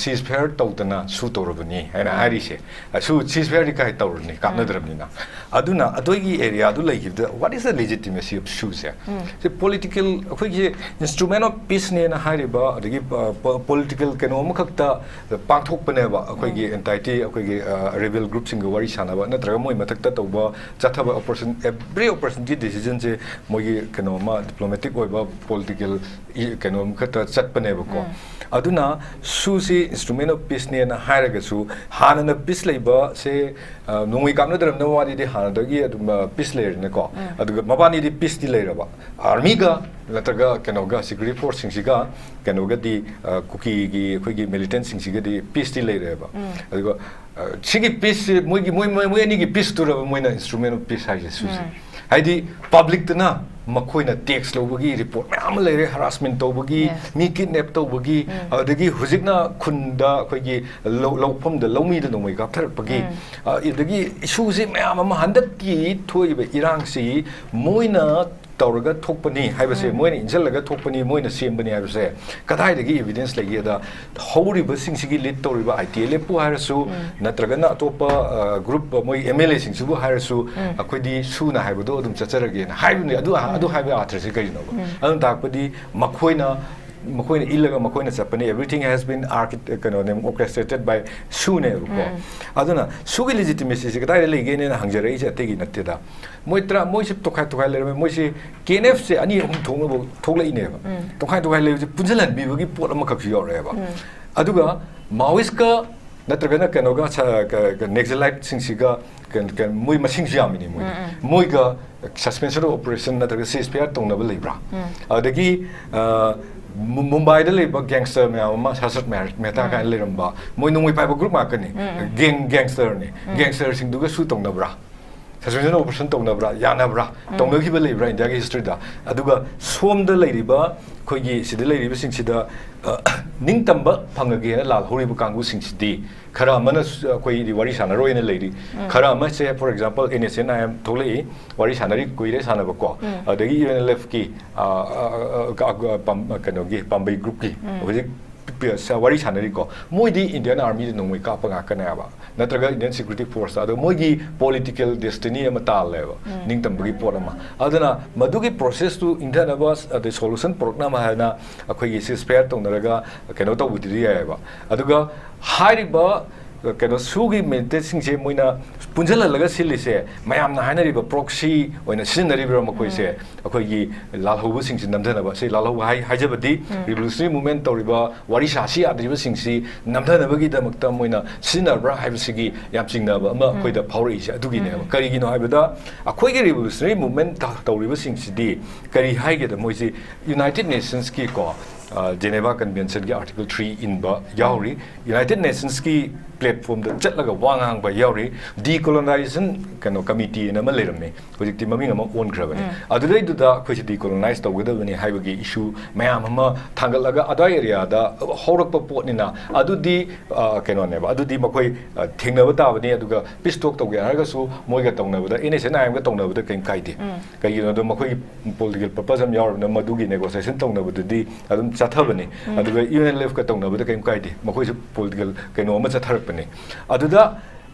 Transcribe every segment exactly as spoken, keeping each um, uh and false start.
ceasefire ꯇꯧꯗꯅ ꯁꯨ ꯇꯧꯔꯕꯅꯤ ꯍꯥꯏꯅ ꯍꯥꯏꯔꯤꯁꯦ꯫ ꯁꯨ ceasefireꯗꯤ ꯀꯥꯏ ꯇꯧꯔꯅꯤ, ꯀꯥꯞꯅꯗ꯭ꯔꯕꯅꯤꯅ꯫ ꯑꯗꯨꯅ ꯑꯗꯨꯒꯤ areaꯗꯨ ꯂꯩꯈꯤꯕꯗ, what is the legitimacy of ꯁꯨꯁꯦ? ꯁꯤ political, ꯑꯩꯈꯣꯏꯒꯤ instrument of peaceꯅꯦꯅ ꯍꯥꯏꯔꯤꯕ, ꯑꯗꯒꯤ political ꯀꯩꯅꯣ ꯑꯃꯈꯛꯇ ꯄꯥꯡꯊꯣꯛꯄꯅꯦꯕ꯫ ꯑꯩꯈꯣꯏꯒꯤ entity, ꯑꯩꯈꯣꯏꯒꯤ rebel groupꯁꯤꯡꯒ ꯋꯥꯔꯤ ꯁꯥꯟꯅꯕ ꯅꯠꯇ꯭ꯔꯒ ꯃꯣꯏ ꯃꯊꯛꯇ ꯇꯧꯕ ꯆꯠꯊꯕ operation, every operationꯒꯤ decisionꯁꯦ ꯃꯣꯏꯒꯤ ꯀꯩꯅꯣ ꯑꯃ, diplomatic ꯑꯣꯏꯕ political ꯀꯩꯅꯣ ꯑꯃꯈꯛꯇ ꯆꯠꯄꯅꯦꯕꯀꯣ꯫ ꯑꯗꯨꯅ ꯁꯨꯁꯤ instrument of peaceꯅꯦꯅ ꯍꯥꯏꯔꯒꯁꯨ, ꯍꯥꯟꯅꯅ peace ꯂꯩꯕꯁꯦ, ꯅꯣꯡꯃꯩ ꯀꯥꯞꯅꯗ꯭ꯔꯕꯅ ꯋꯥꯔꯤꯗꯤ ꯍꯥꯟꯅꯗꯒꯤ ꯑꯗꯨꯝ peace ꯂꯩꯔꯦꯅꯀꯣ꯫ ꯑꯗꯨꯒ ꯃꯕꯥꯅꯤꯗꯤ peaceꯇꯤ ꯂꯩꯔꯕ, armyꯒ ꯅꯠꯇ꯭ꯔꯒ ꯀꯩꯅꯣꯒ, security forceꯁꯤꯡꯁꯤꯒ, ꯀꯩꯅꯣꯒꯗꯤ, ꯀꯨꯀꯤꯒꯤ ꯑꯩꯈꯣꯏꯒꯤ militantꯁꯤꯡꯁꯤꯒꯗꯤ peaceꯇꯤ ꯂꯩꯔꯦꯕ꯫ ꯑꯗꯨꯒ ꯁꯤꯒꯤ peaceꯁꯤ ꯃꯣꯏꯒꯤ, ꯃꯣꯏ, ꯃꯣꯏ, ꯃꯣꯏ ꯑꯅꯤꯒꯤ peaceꯇꯨꯔꯕ ꯃꯣꯏꯅ instrument of peace ꯍꯥꯏꯁꯦ ꯁꯨꯁꯦ? ꯍꯥꯏꯗꯤ publicꯇꯅ ꯃꯈꯣꯏꯅ tax ꯂꯧꯕꯒꯤ report ꯃꯌꯥꯝ ꯑꯃ ꯂꯩꯔꯦ, harassment ꯇꯧꯕꯒꯤ, ꯃꯤ kidnap ꯇꯧꯕꯒꯤ, ꯑꯗꯒꯤ ꯍꯧꯖꯤꯛꯅ ꯈꯨꯟꯗ ꯑꯩꯈꯣꯏꯒꯤ ꯂꯧ-, ꯂꯧꯐꯝꯗ ꯂꯧꯃꯤꯗ ꯅꯣꯡꯃꯩ ꯀꯥꯞꯊꯔꯛꯄꯒꯤ, ꯑꯗꯒꯤ issue ꯁꯤ ꯃꯌꯥꯝ ꯑꯃ, ꯍꯟꯗꯛꯀꯤ ꯊꯣꯛꯏꯕ ꯏꯔꯥꯡꯁꯤ ꯃꯣꯏꯅ ꯇꯧꯔꯒ ꯊꯣꯛꯄꯅꯤ ꯍꯥꯏꯕꯁꯦ, ꯃꯣꯏꯅ ꯏꯟꯁꯤꯜꯂꯒ ꯊꯣꯛꯄꯅꯤ, ꯃꯣꯏꯅ ꯁꯦꯝꯕꯅꯤ ꯍꯥꯏꯕꯁꯦ ꯀꯗꯥꯏꯗꯒꯤ evidence ꯂꯩꯒꯦꯗ? ꯍꯧꯔꯤꯕꯁꯤꯡꯁꯤꯒꯤ lead ꯇꯧꯔꯤꯕ ITLFꯄꯨ ꯍꯥꯏꯔꯁꯨ, ꯅꯠꯇ꯭ꯔꯒꯅ ꯑꯇꯣꯞꯄ group, ꯃꯣꯏ MLAꯁꯤꯡꯁꯤꯕꯨ ꯍꯥꯏꯔꯁꯨ, ꯑꯩꯈꯣꯏꯗꯤ ꯁꯨꯅ ꯍꯥꯏꯕꯗꯣ ꯑꯗꯨꯝ ꯆꯠꯆꯔꯒꯦꯅ ꯍꯥꯏꯕꯅꯤ꯫ ꯑꯗꯨ, ꯑꯗꯨ ꯍꯥꯏꯕ ꯑꯥꯊ꯭ꯔꯁꯦ ꯀꯔꯤꯅꯣꯕ? ꯑꯗꯨꯅ ꯇꯥꯛꯄꯗꯤ ꯃꯈꯣꯏꯅ, ꯃꯈꯣꯏꯅ ꯏꯜꯂꯒ ꯃꯈꯣꯏꯅ ꯆꯠꯄꯅꯤ, everything has been archi-, ꯀꯩꯅꯣꯅꯦ, orchestrated by ꯁꯨꯅꯦꯕꯀꯣ꯫ ꯑꯗꯨꯅ ꯁꯨꯒꯤ legitimacyꯁꯦ ꯀꯗꯥꯏꯗ ꯂꯩꯒꯦꯅ ꯍꯪꯖꯔꯛꯏꯁꯦ ꯑꯇꯩꯒꯤ ꯅꯠꯇꯦꯗ꯫ ꯃꯣꯏ ꯇꯔꯥ, ꯃꯣꯏꯁꯦ ꯇꯣꯈꯥꯏ ꯇꯣꯈꯥꯏ ꯂꯩꯔꯝꯃꯦ꯫ ꯃꯣꯏꯁꯦ KNFꯁꯦ ꯑꯅꯤ ꯑꯍꯨꯝ ꯊꯣꯛꯅꯕ ꯊꯣꯛꯂꯛꯏꯅꯦꯕ꯫ ꯇꯣꯈꯥꯏ ꯇꯣꯈꯥꯏ ꯂꯩꯕꯁꯦ ꯄꯨꯟꯁꯤꯜꯍꯟꯕꯤꯕꯒꯤ ꯄꯣꯠ ꯑꯃꯈꯛꯁꯨ ꯌꯥꯎꯔꯛꯑꯦꯕ꯫ ꯑꯗꯨꯒ Maoistꯀ ꯅꯠꯇ꯭ꯔꯒꯅ ꯀꯩꯅꯣꯒ ꯁ-, ꯀ-, ꯀ-, Naxaliteꯁꯤꯡꯁꯤꯒ ꯀ-, ꯀ-, ꯃꯣꯏ ꯃꯁꯤꯡꯁꯨ ꯌꯥꯝꯃꯤꯅꯦ ꯃꯣꯏꯗꯤ꯫ ꯃꯣꯏꯒ suspension of operation ꯅꯠꯇ꯭ꯔꯒ ceasefire ꯇꯧꯅꯕ ꯂꯩꯕ꯭ꯔꯥ? ꯑꯗꯒꯤ, ꯑ, ꯃꯨ-, ꯃꯨꯝꯕꯥꯏꯗ ꯂꯩꯕ gangster ꯃꯌꯥꯝ ꯑꯃ, ꯍꯔꯁꯠ ꯃꯦꯍ-, ꯃꯦꯍꯇꯥ ꯀꯥꯏꯅ ꯂꯩꯔꯝꯕ, ꯃꯣꯏ ꯅꯣꯡꯃꯩ ꯄꯥꯏꯕ group ꯉꯥꯛꯇꯅꯤ꯫ Gang, gangsterꯅꯤ꯫ Gangsterꯁꯤꯡꯗꯨꯒꯁꯨ ꯇꯧꯅꯕ꯭ꯔꯥ? Suspension of operation ꯇꯧꯅꯕ꯭ꯔꯥ? ꯌꯥꯅꯕ꯭ꯔꯥ? ꯇꯧꯅꯈꯤꯕ ꯂꯩꯕ꯭ꯔꯥ Indiaꯒꯤ historyꯗ? ꯑꯗꯨꯒ ꯁꯣꯝꯗ ꯂꯩꯔꯤꯕ, ꯑꯩꯈꯣꯏꯒꯤ ꯁꯤꯗ ꯂꯩꯔꯤꯕꯁꯤꯡꯁꯤꯗ, ꯑ, ꯅꯤꯡꯇꯝꯕ ꯐꯪꯉꯒꯦꯅ ꯂꯥꯜꯍꯧꯔꯤꯕ ꯀꯥꯡꯕꯨꯁꯤꯡꯁꯤꯗꯤ, ꯈꯔ ꯑꯃꯅ ꯁ-, ꯑꯩꯈꯣꯏꯗꯤ ꯋꯥꯔꯤ ꯁꯥꯟꯅꯔꯣꯏꯅ ꯂꯩꯔꯤ꯫ ꯈꯔ ꯑꯃꯁꯦ, for example, NSCN-IM ꯊꯣꯛꯂꯛꯏ, ꯋꯥꯔꯤ ꯁꯥꯟꯅꯔꯤ, ꯀꯨꯏꯔꯦ ꯁꯥꯟꯅꯕꯀꯣ꯫ ꯑꯗꯒꯤ UNLFꯀꯤ, ꯑ, ꯑ, ꯑ, ꯑ, ꯄꯥꯝ-, ꯀꯩꯅꯣꯒꯤ, ꯄꯥꯝꯕꯩ groupꯀꯤ ꯍꯧꯖꯤꯛ ꯄꯤ-, ꯁ-, ꯋꯥꯔꯤ ꯁꯥꯟꯅꯔꯤꯀꯣ, ꯃꯣꯏꯗꯤ Indian Armyꯗ ꯅꯣꯡꯃꯩ ꯀꯥꯞꯄ ꯉꯥꯛꯇꯅꯦꯕ, ꯅꯠꯇ꯭ꯔꯒ Indian Security Force꯫ ꯑꯗꯣ ꯃꯣꯏꯒꯤ political destiny ꯑꯃ ꯇꯥꯜꯂꯦꯕ, ꯎꯝ꯫ ꯅꯤꯡꯇꯝꯕꯒꯤ ꯄꯣꯠ ꯑꯃ꯫ ꯑꯗꯨꯅ ꯃꯗꯨꯒꯤ processꯇꯨ ꯏꯪꯊꯅꯕ, ꯑꯗꯩ solution ꯄꯨꯔꯛꯅꯕ ꯍꯥꯏꯅ ꯑꯩꯈꯣꯏꯒꯤ ceasefire ꯇꯧꯅꯔꯒ ꯀꯩꯅꯣ ꯇꯧꯕꯗꯨꯗꯤ ꯌꯥꯏꯑꯕ꯫ ꯑꯗꯨꯒ ꯍꯥꯏꯔꯤꯕ, ꯀꯩꯅꯣ, ꯁꯨꯒꯤ militantꯁꯤꯡꯁꯦ ꯃꯣꯏꯅ ꯄꯨꯟꯁꯤꯜꯍꯜꯂꯒ ꯁꯤꯜꯂꯤꯁꯦ, ꯃꯌꯥꯝꯅ ꯍꯥꯏꯅꯔꯤꯕ proxy ꯑꯣꯏꯅ ꯁꯤꯖꯤꯟꯅꯔꯤꯕ꯭ꯔꯥ ꯃꯈꯣꯏꯁꯦ? ꯎꯝ꯫ ꯑꯩꯈꯣꯏꯒꯤ ꯂꯥꯜꯍꯧꯕꯁꯤꯡꯁꯤ ꯅꯝꯊꯅꯕ꯫ ꯁꯤ ꯂꯥꯜꯍꯧꯕ ꯍꯥꯏ-, ꯍꯥꯏꯖꯕꯗꯤ, ꯎꯝ꯫ Revolutionary Movement ꯇꯧꯔꯤꯕ, ꯋꯥꯔꯤ ꯁꯥꯁꯤ ꯌꯥꯗ꯭ꯔꯤꯕꯁꯤꯡꯁꯤ ꯅꯝꯊꯅꯕꯒꯤꯗꯃꯛꯇ ꯃꯣꯏꯅ ꯁꯤꯖꯤꯟꯅꯕ꯭ꯔꯥ ꯍꯥꯏꯕꯁꯤꯒꯤ ꯌꯥꯝ ꯆꯤꯡꯅꯕ ꯑꯃ ꯎꯝ꯫ ꯑꯩꯈꯣꯏꯗ ꯐꯥꯎꯔꯛꯏꯁꯦ ꯑꯗꯨꯒꯤꯅꯦꯕ꯫ ꯎꯝ꯫ ꯀꯔꯤꯒꯤꯅꯣ ꯍꯥꯏꯕꯗ, ꯑꯩꯈꯣꯏꯒꯤ Revolutionary Movement ꯇ-, ꯇꯧꯔꯤꯕꯁꯤꯡꯁꯤꯗꯤ ꯀꯔꯤ ꯍꯥꯏꯒꯦꯗ, ꯃꯣꯏꯁꯤ United Nationsꯀꯤꯀꯣ, ꯑ, Geneva Conventionꯒꯤ Article three ꯏꯟꯕ ꯌꯥꯎꯔꯤ, United Nationsꯀꯤ platformꯗ ꯆꯠꯂꯒ ꯋꯥ ꯉꯥꯡꯕ ꯌꯥꯎꯔꯤ, Decolonization, ꯀꯩꯅꯣ, Committee ꯑꯅ ꯑꯃ ꯂꯩꯔꯝꯃꯤ, ꯍꯧꯖꯤꯛꯇꯤ ꯃꯃꯤꯡ ꯑꯃ ꯑꯣꯟꯈ꯭ꯔꯕꯅꯤ꯫ ꯎꯝ꯫ ꯑꯗꯨꯗꯩꯗꯨꯗ ꯑꯩꯈꯣꯏꯁꯦ decolonize ꯇꯧꯒꯗꯕꯅꯤ ꯍꯥꯏꯕꯒꯤ issue ꯃꯌꯥꯝ ꯑꯃ ꯊꯥꯡꯒꯠꯂꯒ, ꯑꯗ꯭ꯋꯥꯏ areaꯗ ꯍꯧꯔꯛꯄ ꯄꯣꯠꯅꯤꯅ, ꯑꯗꯨꯗꯤ, ꯑ, ꯀꯩꯅꯣꯅꯦꯕ, ꯑꯗꯨꯗꯤ ꯃꯈꯣꯏ, ꯑ, ꯊꯦꯡꯅꯕ ꯇꯥꯕꯅꯤ꯫ ꯑꯗꯨꯒ peace talk ꯇꯧꯒꯦ ꯍꯥꯏꯔꯒꯁꯨ ꯃꯣꯏꯒ ꯇꯧꯅꯕꯗ, NSCN-IMꯒ ꯇꯧꯅꯕꯗ ꯀꯔꯤꯝ ꯀꯥꯏꯗꯦ꯫ ꯎꯝ꯫ ꯀꯩꯒꯤꯅꯣꯗ, ꯃꯈꯣꯏꯒꯤ political purpose ꯑꯃ ꯌꯥꯎꯔꯕꯅꯤꯅ, ꯃꯗꯨꯒꯤ negotiation ꯇꯧꯅꯕꯗꯨꯗꯤ ꯑꯗꯨꯝ ꯆꯠꯊꯕꯅꯤ꯫ ꯎꯝ꯫ ꯑꯗꯨꯒ UNLFꯀ ꯇꯧꯅꯕꯗ ꯀꯔꯤꯝ ꯀꯥꯏꯗꯦ, ꯃꯈꯣꯏꯁꯨ political ꯀꯩꯅꯣ ꯑꯃ ꯆꯠꯊꯔꯛꯄꯅꯤ꯫ ꯑꯗꯨꯗ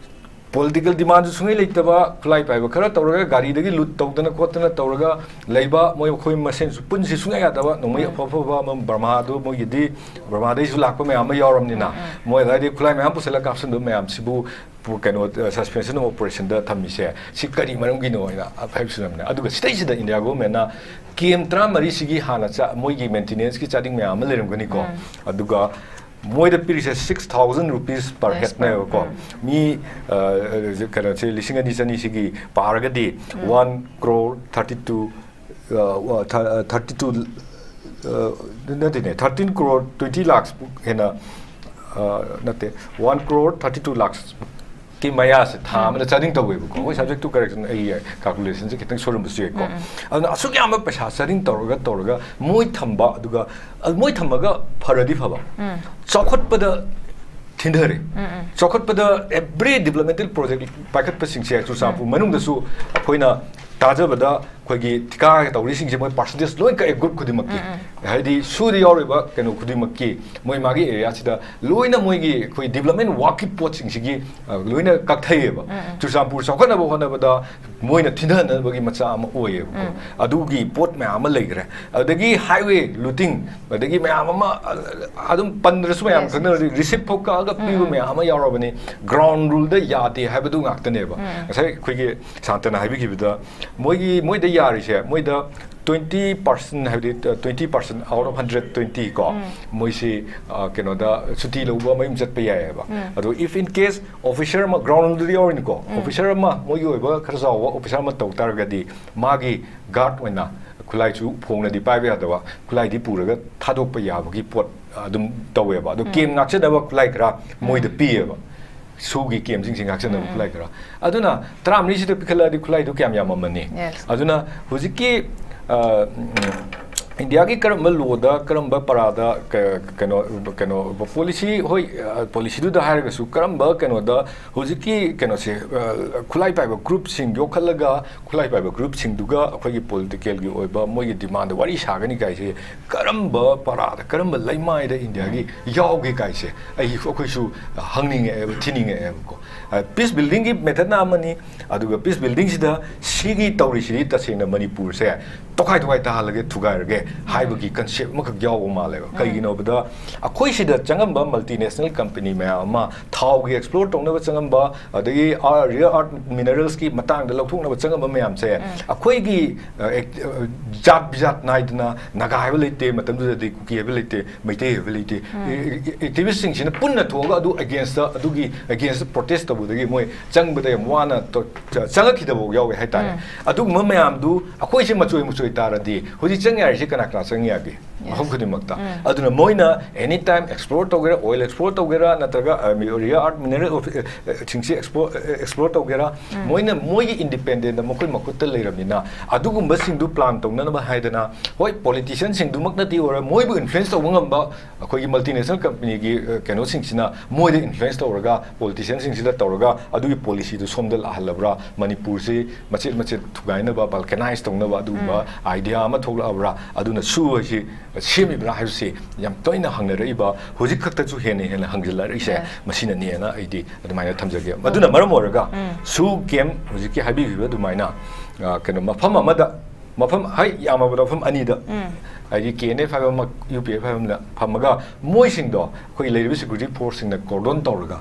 political demandꯁꯨ ꯁꯨꯡꯂꯩ ꯂꯩꯇꯕ, ꯈꯨꯠꯂꯥꯏ ꯄꯥꯏꯕ ꯈꯔ ꯇꯧꯔꯒ, ꯒꯥꯔꯤꯗꯒꯤ loot ꯇꯧꯗꯅ ꯈꯣꯠꯇꯅ ꯇꯧꯔꯒ ꯂꯩꯕ, ꯃꯣꯏ, ꯃꯈꯣꯏ ꯃꯁꯦꯟꯁꯨ ꯄꯨꯟꯁꯤ ꯁꯨꯡꯌꯥ ꯌꯥꯗꯕ, ꯅꯣꯡꯃꯩ ꯎꯝ꯫ ꯑꯐ ꯑꯐꯕ ꯑꯃ, ꯕꯔꯃꯥꯗꯨ, ꯃꯣꯏꯒꯤꯗꯤ ꯕꯔꯃꯥꯗꯩꯁꯨ ꯂꯥꯛꯄ ꯃꯌꯥꯝ ꯑꯃ ꯌꯥꯎꯔꯕꯅꯤꯅ, ꯎꯝ, ꯎꯝ꯫ ꯃꯣꯏ ꯑꯗꯨꯋꯥꯏꯗꯩ ꯈꯨꯠꯂꯥꯏ ꯃꯌꯥꯝ ꯄꯨꯁꯜꯂꯒ ꯀꯥꯞꯁꯟꯕ ꯃꯌꯥꯝꯁꯤꯕꯨ ꯄꯨ-, ꯀꯩꯅꯣ, ꯑ, suspension of operationꯗ ꯊꯝꯃꯤꯁꯦ, ꯁꯤ ꯀꯔꯤ ꯃꯔꯝꯒꯤꯅꯣ ꯍꯥꯏꯅ ꯍꯥꯏꯕꯁꯨ ꯂꯩꯕꯅꯦ꯫ ꯑꯗꯨꯒ ꯁꯤꯗꯩꯁꯤꯗ India governmentꯅ camp ꯇꯔꯥꯃꯔꯤꯁꯤꯒꯤ ꯍꯥꯟꯅ ꯆꯥ-, ꯃꯣꯏꯒꯤ maintenanceꯀꯤ ꯆꯥꯗꯤꯡ ꯃꯌꯥꯝ ꯑꯃ ꯂꯩꯔꯝꯒꯅꯤꯀꯣ꯫ ꯎꯝ꯫ ꯑꯗꯨꯒ ꯃꯣꯏꯗ ꯄꯤꯔꯤꯁꯦ six thousand rupees per Yes, per, headꯅꯦꯕꯀꯣ꯫ ꯎꯝ꯫ ꯃꯤ, ꯑ, ꯀꯩꯅꯣꯁꯦ, ꯂꯤꯁꯤꯡ ꯑꯅꯤ ꯆꯅꯤꯁꯤꯒꯤ ꯄꯥꯔꯒꯗꯤ ꯎꯝ꯫ One crore thirty two, ꯑ, ꯋꯥ-, ꯊꯥ-, ꯑ, thirty two, ꯑ, ꯅꯠꯇꯦꯅꯦ, thirteen crore twenty lakhs ꯍꯦꯟꯅ, ꯑ, ꯅꯠꯇꯦ, one crore thirty two lakhsꯀꯤ ꯃꯌꯥꯁꯦ ꯊꯥ ꯎꯝ꯫ ꯑꯃꯗ ꯆꯥꯗꯤꯡ ꯇꯧꯋꯦꯕꯀꯣ꯫ ꯍꯣꯏ, subject to correction, ꯑꯩ calculationꯁꯦ ꯈꯤꯇꯪ ꯁꯣꯏꯔꯝꯕꯁꯨ ꯌꯥꯏꯀꯣ꯫ ꯎꯝ, ꯎꯝ꯫ ꯑꯗꯨꯅ ꯑꯁꯨꯛ ꯌꯥꯝꯕ ꯄꯩꯁꯥ ꯆꯥꯗꯤꯡ ꯇꯧꯔꯒ, ꯇꯧꯔꯒ ꯃꯣꯏ ꯊꯝꯕ, ꯑꯗꯨꯒ, ꯑ, ꯃꯣꯏ ꯊꯝꯃꯒ ꯐꯔꯗꯤ ꯐꯕ꯫ ꯎꯝ꯫ ꯆꯥꯎꯈꯠꯄꯗ ꯊꯤꯟꯊꯔꯦ꯫ ꯎꯝ, ꯎꯝ꯫ ꯆꯥꯎꯈꯠꯄꯗ every developmental project ꯄꯥꯏꯈꯠꯄꯁꯤꯡꯁꯦ ꯆꯨꯔꯆꯥꯟꯄꯨꯔ ꯎꯝ꯫ ꯃꯅꯨꯡꯗꯁꯨ ꯑꯩꯈꯣꯏꯅ ꯇꯥꯖꯕꯗ ꯑꯩꯈꯣꯏꯒꯤ ꯊꯤꯀꯥ ꯇꯧꯔꯤꯁꯤꯡꯁꯦ ꯃꯣꯏ ꯄꯥꯔꯁꯦꯟꯇꯦꯖ ꯂꯣꯏ ꯀꯛꯑꯦ, ꯒ꯭ꯔꯨꯞ ꯈꯨꯗꯤꯡꯃꯛꯀꯤ꯫ ꯍꯥꯏꯗꯤ ꯁꯨꯗ ꯌꯥꯎꯔꯤꯕ ꯀꯩꯅꯣ ꯈꯨꯗꯤꯡꯃꯛꯀꯤ ꯃꯣꯏ ꯃꯥꯒꯤ ꯑꯦꯔꯤꯌꯥꯁꯤꯗ ꯂꯣꯏꯅ ꯃꯣꯏꯒꯤ ꯑꯩꯈꯣꯏ ꯗꯤꯕꯂꯞꯃꯦꯟ ꯋꯥꯛꯀꯤ ꯄꯣꯠꯁꯤꯡꯁꯤꯒꯤ, ꯑ, ꯂꯣꯏꯅ ꯀꯛꯊꯩꯑꯕ꯫ ꯆꯨꯔꯆꯥꯟꯄꯨꯔ ꯆꯥꯎꯈꯠꯅꯕ ꯍꯣꯠꯅꯕꯗ ꯃꯣꯏꯅ ꯊꯤꯟꯊꯅꯕꯒꯤ ꯃꯆꯥꯛ ꯑꯃ ꯑꯣꯏꯌꯦꯕꯀꯣ꯫ ꯑꯗꯨꯒꯤ ꯄꯣꯠ ꯃꯌꯥꯝ ꯑꯃ ꯂꯩꯈ꯭ꯔꯦ꯫ ꯑꯗꯒꯤ ꯍꯥꯏꯋꯦ ꯂꯨꯇꯤꯡ, ꯑꯗꯒꯤ ꯃꯌꯥꯝ ꯑꯃ, ꯑ, ꯑꯗꯨꯝ ꯄꯟꯗ꯭ꯔꯁꯨ ꯃꯌꯥꯝ ꯈꯪꯅꯔꯗꯤ ꯔꯤꯁꯤꯞ ꯐꯥꯎ ꯀꯛꯑꯒ ꯄꯤꯕ ꯃꯌꯥꯝ ꯑꯃ ꯌꯥꯎꯔꯕꯅꯤ꯫ ꯒ꯭ꯔꯥꯎꯟ ꯔꯨꯜꯗ ꯌꯥꯗꯦ ꯍꯥꯏꯕꯗꯨ ꯉꯥꯛꯇꯅꯦꯕ꯫ ꯉꯁꯥꯏ ꯑꯩꯈꯣꯏꯒꯤ ꯁꯥꯟꯇꯅ ꯍꯥꯏꯕꯤꯈꯤꯕꯗ ꯃꯣꯏꯒꯤ, ꯃꯣꯏꯗ ꯌꯥꯔꯤꯁꯦ, ꯃꯣꯏꯗ twenty percent, ꯍꯥꯏꯕꯗꯤ twenty percent out of hundred twenty ꯀꯣ, ꯃꯣꯏꯁꯤ, ꯑ, ꯀꯩꯅꯣꯗ ꯁꯨꯇꯤ ꯂꯧꯕ ꯃꯌꯨꯝ ꯆꯠꯄ ꯌꯥꯏꯑꯕ꯫ ꯑꯗꯣ if in case officer ꯑꯃ, ꯒ꯭ꯔꯥꯎꯟꯗꯗꯤ ꯌꯥꯎꯔꯤꯅꯤꯀꯣ, officer ꯑꯃ, ꯃꯣꯏꯒꯤ ꯑꯣꯏꯕ ꯈꯔ ꯆꯥꯎꯕ officer ꯑꯃ ꯇꯧ ꯇꯥꯔꯒꯗꯤ ꯃꯥꯒꯤ ꯒꯥꯔꯗ ꯑꯣꯏꯅ ꯈꯨꯠꯂꯥꯏꯁꯨ ꯐꯣꯡꯅꯗꯤ ꯄꯥꯏꯕ ꯌꯥꯗꯕ, ꯈꯨꯠꯂꯥꯏꯗꯤ ꯄꯨꯔꯒ ꯊꯥꯗꯣꯛꯄ ꯌꯥꯕꯒꯤ ꯄꯣꯠ ꯑꯗꯨꯝ ꯇꯧꯋꯦꯕ꯫ ꯑꯗꯣ ꯀꯦꯝ ꯉꯥꯛꯆꯅꯕ ꯈꯨꯠꯂꯥꯏ ꯈꯔ ꯃꯣꯏꯗ ꯄꯤꯌꯦꯕ꯫ ꯁꯨꯒꯤ ꯀꯦꯝꯁꯤꯡꯁꯦ ꯉꯥꯛꯆꯅꯕ ꯈꯨꯠꯂꯥꯏ ꯈꯔ꯫ ꯑꯗꯨꯅ ꯇꯔꯥꯃꯔꯤꯁꯤꯗ ꯄꯤꯈꯠꯂꯛꯑꯗꯤ ꯈꯨꯠꯂꯥꯏꯗꯨ ꯀꯌꯥꯝ ꯌꯥꯝꯃꯝꯃꯅꯤ? ꯑꯗꯨꯅ ꯍꯧꯖꯤꯛꯀꯤ, ꯑ, ꯎꯝ, ꯏꯟꯗꯤꯌꯥꯒꯤ ꯀꯔꯝꯕ ꯂꯣꯗ, ꯀꯔꯝꯕ ꯄꯔꯥꯗ, ꯀ-, ꯀꯩꯅꯣ, ꯀꯩꯅꯣ, ꯄꯣꯂꯤꯁꯤ, ꯍꯣꯏ, ꯑ, ꯄꯣꯂꯤꯁꯤꯗꯨꯗ ꯍꯥꯏꯔꯒꯁꯨ ꯀꯔꯝꯕ ꯀꯩꯅꯣꯗ ꯍꯧꯖꯤꯛꯀꯤ ꯀꯩꯅꯣꯁꯦ, ꯑ, ꯈꯨꯠꯂꯥꯏ ꯄꯥꯏꯕ ꯒ꯭ꯔꯨꯞꯁꯤꯡ ꯌꯣꯛꯈꯠꯂꯒ ꯈꯨꯠꯂꯥꯏ ꯄꯥꯏꯕ ꯒ꯭ꯔꯨꯞꯁꯤꯡꯗꯨꯒ ꯑꯩꯈꯣꯏꯒꯤ ꯄꯣꯂꯤꯇꯤꯀꯦꯜꯒꯤ ꯑꯣꯏꯕ ꯃꯣꯏꯒꯤ ꯗꯤꯃꯥꯟꯗ ꯋꯥꯔꯤ ꯁꯥꯒꯅꯤ ꯀꯥꯏꯁꯦ ꯀꯔꯝꯕ ꯄꯔꯥꯗ, ꯀꯔꯝꯕ ꯂꯩꯃꯥꯏꯗ ꯏꯟꯗꯤꯌꯥꯒꯤ ꯌꯥꯎꯒꯦ ꯀꯥꯏꯁꯦ ꯑꯩ, ꯑꯩꯈꯣꯏꯁꯨ ꯍꯪꯅꯤꯡꯉꯛꯑꯦꯕ, ꯊꯤꯅꯤꯡꯉꯛꯑꯦꯕꯀꯣ꯫ ꯑ, ꯄꯤꯁ ꯕꯤꯜꯗꯤꯡꯒꯤ ꯃꯦꯊꯠꯅ ꯑꯃꯅꯤ, ꯑꯗꯨꯒ ꯄꯤꯁ ꯕꯤꯜꯗꯤꯡꯁꯤꯗ ꯁꯤꯒꯤ ꯇꯧꯔꯤꯁꯤꯗꯤ ꯇꯁꯦꯡꯅ ꯃꯅꯤꯄꯨꯔꯁꯦ ꯇꯣꯈꯥꯏ ꯇꯣꯈꯥꯏ ꯇꯥꯍꯜꯂꯒꯦ, ꯊꯨꯒꯥꯏꯔꯒꯦ ꯍꯥꯏꯕꯒꯤ ꯀꯟꯁꯦꯞ ꯑꯃꯈꯛ ꯌꯥꯎꯕ ꯃꯥꯜꯂꯦꯕ꯫ ꯀꯩꯒꯤꯅꯣꯕꯗ ꯑꯩꯈꯣꯏ ꯁꯤꯗ ꯆꯪꯉꯝꯕ ꯃꯜꯇꯤꯅꯦꯁꯅꯦꯜ ꯀꯝꯄꯅꯤ ꯃꯌꯥꯝ ꯑꯃ, ꯊꯥꯎꯒꯤ ꯑꯦꯛꯁꯄ꯭ꯂꯣꯔ ꯇꯧꯅꯕ ꯆꯪꯉꯝꯕ, ꯑꯗꯒꯤ ꯔꯤꯌꯔ ꯑꯔꯊ ꯃꯤꯅꯔꯦꯜꯁꯀꯤ ꯃꯇꯥꯡꯗ ꯂꯧꯊꯣꯛꯅꯕ ꯆꯪꯉꯝꯕ ꯃꯌꯥꯝꯁꯦ, ꯑꯩꯈꯣꯏꯒꯤ, ꯑ, ꯑꯦꯛ-, ꯑ, ꯖꯥꯠ ꯕꯤꯖꯥꯠ ꯅꯥꯏꯗꯅ, ꯅꯥꯒꯥ ꯍꯥꯏꯕ ꯂꯩꯇꯦ, ꯃꯇꯝꯗꯨꯗꯗꯤ ꯀꯨꯀꯤ ꯍꯥꯏꯕ ꯂꯩꯇꯦ, ꯃꯩꯇꯩ ꯍꯥꯏꯕ ꯂꯩꯇꯦ꯫ ꯑꯦ-, ꯑꯦ-, ꯑꯦꯛꯇꯤꯚꯤꯁꯁꯤꯡꯁꯤꯅ ꯄꯨꯟꯅ ꯊꯣꯛꯑꯒ ꯑꯗꯨ ꯑꯒꯦꯟꯁꯇ, ꯑꯗꯨꯒꯤ ꯑꯒꯦꯟꯁꯇ ꯄ꯭ꯔꯣꯇꯦꯁ ꯇꯧꯕꯗꯒꯤ ꯃꯣꯏ ꯆꯪꯕꯗ ꯌꯥꯝ ꯋꯥꯅ ꯇꯧ-, ꯆ-, ꯆꯪꯉꯛꯈꯤꯗꯕ ꯌꯥꯎꯋꯦ ꯍꯥꯏꯇꯥꯔꯦ꯫ ꯑꯗꯨꯒꯨꯝꯕ ꯃꯌꯥꯝꯗꯨ ꯑꯩꯈꯣꯏꯁꯦ ꯃꯆꯣꯏ ꯃꯆꯣꯏ ꯇꯥꯔꯗꯤ ꯍꯧꯖꯤꯛ ꯆꯪ ꯌꯥꯔꯤꯁꯦ ꯀꯅꯥ ꯀꯅꯥ ꯆꯪ ꯌꯥꯒꯦ? ꯃꯐꯝ ꯈꯨꯗꯤꯡꯃꯛꯇ꯫ ꯑꯗꯨꯅ ꯃꯣꯏꯅ any time explore ꯇꯧꯒꯦꯔꯥ, oil explore ꯇꯧꯒꯦꯔꯥ, ꯅꯠꯇ꯭ꯔꯒ rare earth mineral ꯁꯤꯡꯁꯤ explore explore ꯇꯧꯒꯦꯔꯥ, ꯃꯣꯏꯅ ꯃꯣꯏꯒꯤ independent ꯃꯈꯣꯏ ꯃꯈꯨꯠꯇ ꯂꯩꯔꯕꯅꯤꯅ, ꯑꯗꯨꯒꯨꯝꯕꯁꯤꯡꯗꯨ plan ꯇꯧꯅꯅꯕ ꯍꯥꯏꯗꯅ, ꯍꯣꯏ, politician ꯁꯤꯡꯗꯨꯃꯛ ꯅꯠꯇꯦ ꯑꯣꯏꯔꯣꯏ, ꯃꯣꯏꯕꯨ influence ꯇꯧꯕ ꯉꯝꯕ ꯑꯩꯈꯣꯏꯒꯤ multinational company ꯒꯤ ꯀꯩꯅꯣꯁꯤꯡꯁꯤꯅ ꯃꯣꯏꯗ influence ꯇꯧꯔꯒ, politician ꯁꯤꯡꯁꯤꯗ ꯇꯧꯔꯒ, ꯑꯗꯨꯒꯤ policy ꯗꯨ ꯁꯣꯝꯗ ꯂꯥꯛꯍꯜꯂꯕ꯭ꯔꯥ, ꯃꯅꯤꯄꯨꯔꯁꯤ ꯃꯆꯦꯠ ꯃꯆꯦꯠ ꯊꯨꯒꯥꯏꯅꯕ, balkanize ꯇꯧꯅꯕ ꯑꯗꯨꯒꯨꯝꯕ idea ꯑꯃ ꯊꯣꯛꯂꯛꯑꯕ꯭ꯔꯥ, ꯑꯗꯨꯅ ꯁꯨ ꯑꯁꯤ ꯁꯦꯝꯃꯤꯕ꯭ꯔꯥ ꯍꯥꯏꯕꯁꯤ ꯌꯥꯝ ꯇꯣꯏꯅ ꯍꯪꯅꯔꯛꯏꯕ, ꯍꯧꯖꯤꯛ ꯈꯛꯇꯁꯨ ꯍꯦꯟꯅ ꯍꯦꯟꯅ ꯍꯪꯖꯤꯜꯂꯛꯏꯁꯦ ꯃꯁꯤꯅꯅꯦꯅ ꯑꯩꯗꯤ ꯑꯗꯨꯃꯥꯏꯅ ꯊꯝꯖꯒꯦ꯫ ꯑꯗꯨꯅ ꯃꯔꯝ ꯑꯣꯏꯔꯒ ꯁꯨ ꯀꯦꯝ ꯍꯧꯖꯤꯛꯀꯤ ꯍꯥꯏꯕꯤꯈꯤꯕ ꯑꯗꯨꯃꯥꯏꯅ, ꯑ, ꯀꯩꯅꯣ, ꯃꯐꯝ ꯑꯃꯗ, ꯃꯐꯝ, ꯍꯣꯏ, ꯌꯥꯝꯃꯕꯗ ꯃꯐꯝ ꯑꯅꯤꯗ, ꯍꯥꯏꯗꯤ ꯀꯦ ꯑꯦꯟ ꯑꯦꯐ ꯍꯥꯏꯕ ꯑꯃ, ꯌꯨ ꯄꯤ ꯑꯦꯐ ꯍꯥꯏꯕ ꯑꯃꯅ ꯐꯝꯃꯒ, ꯃꯣꯏꯁꯤꯡꯗꯣ ꯑꯩꯈꯣꯏ ꯂꯩꯔꯤꯕ security force ꯁꯤꯡꯅ cordon ꯇꯧꯔꯒ,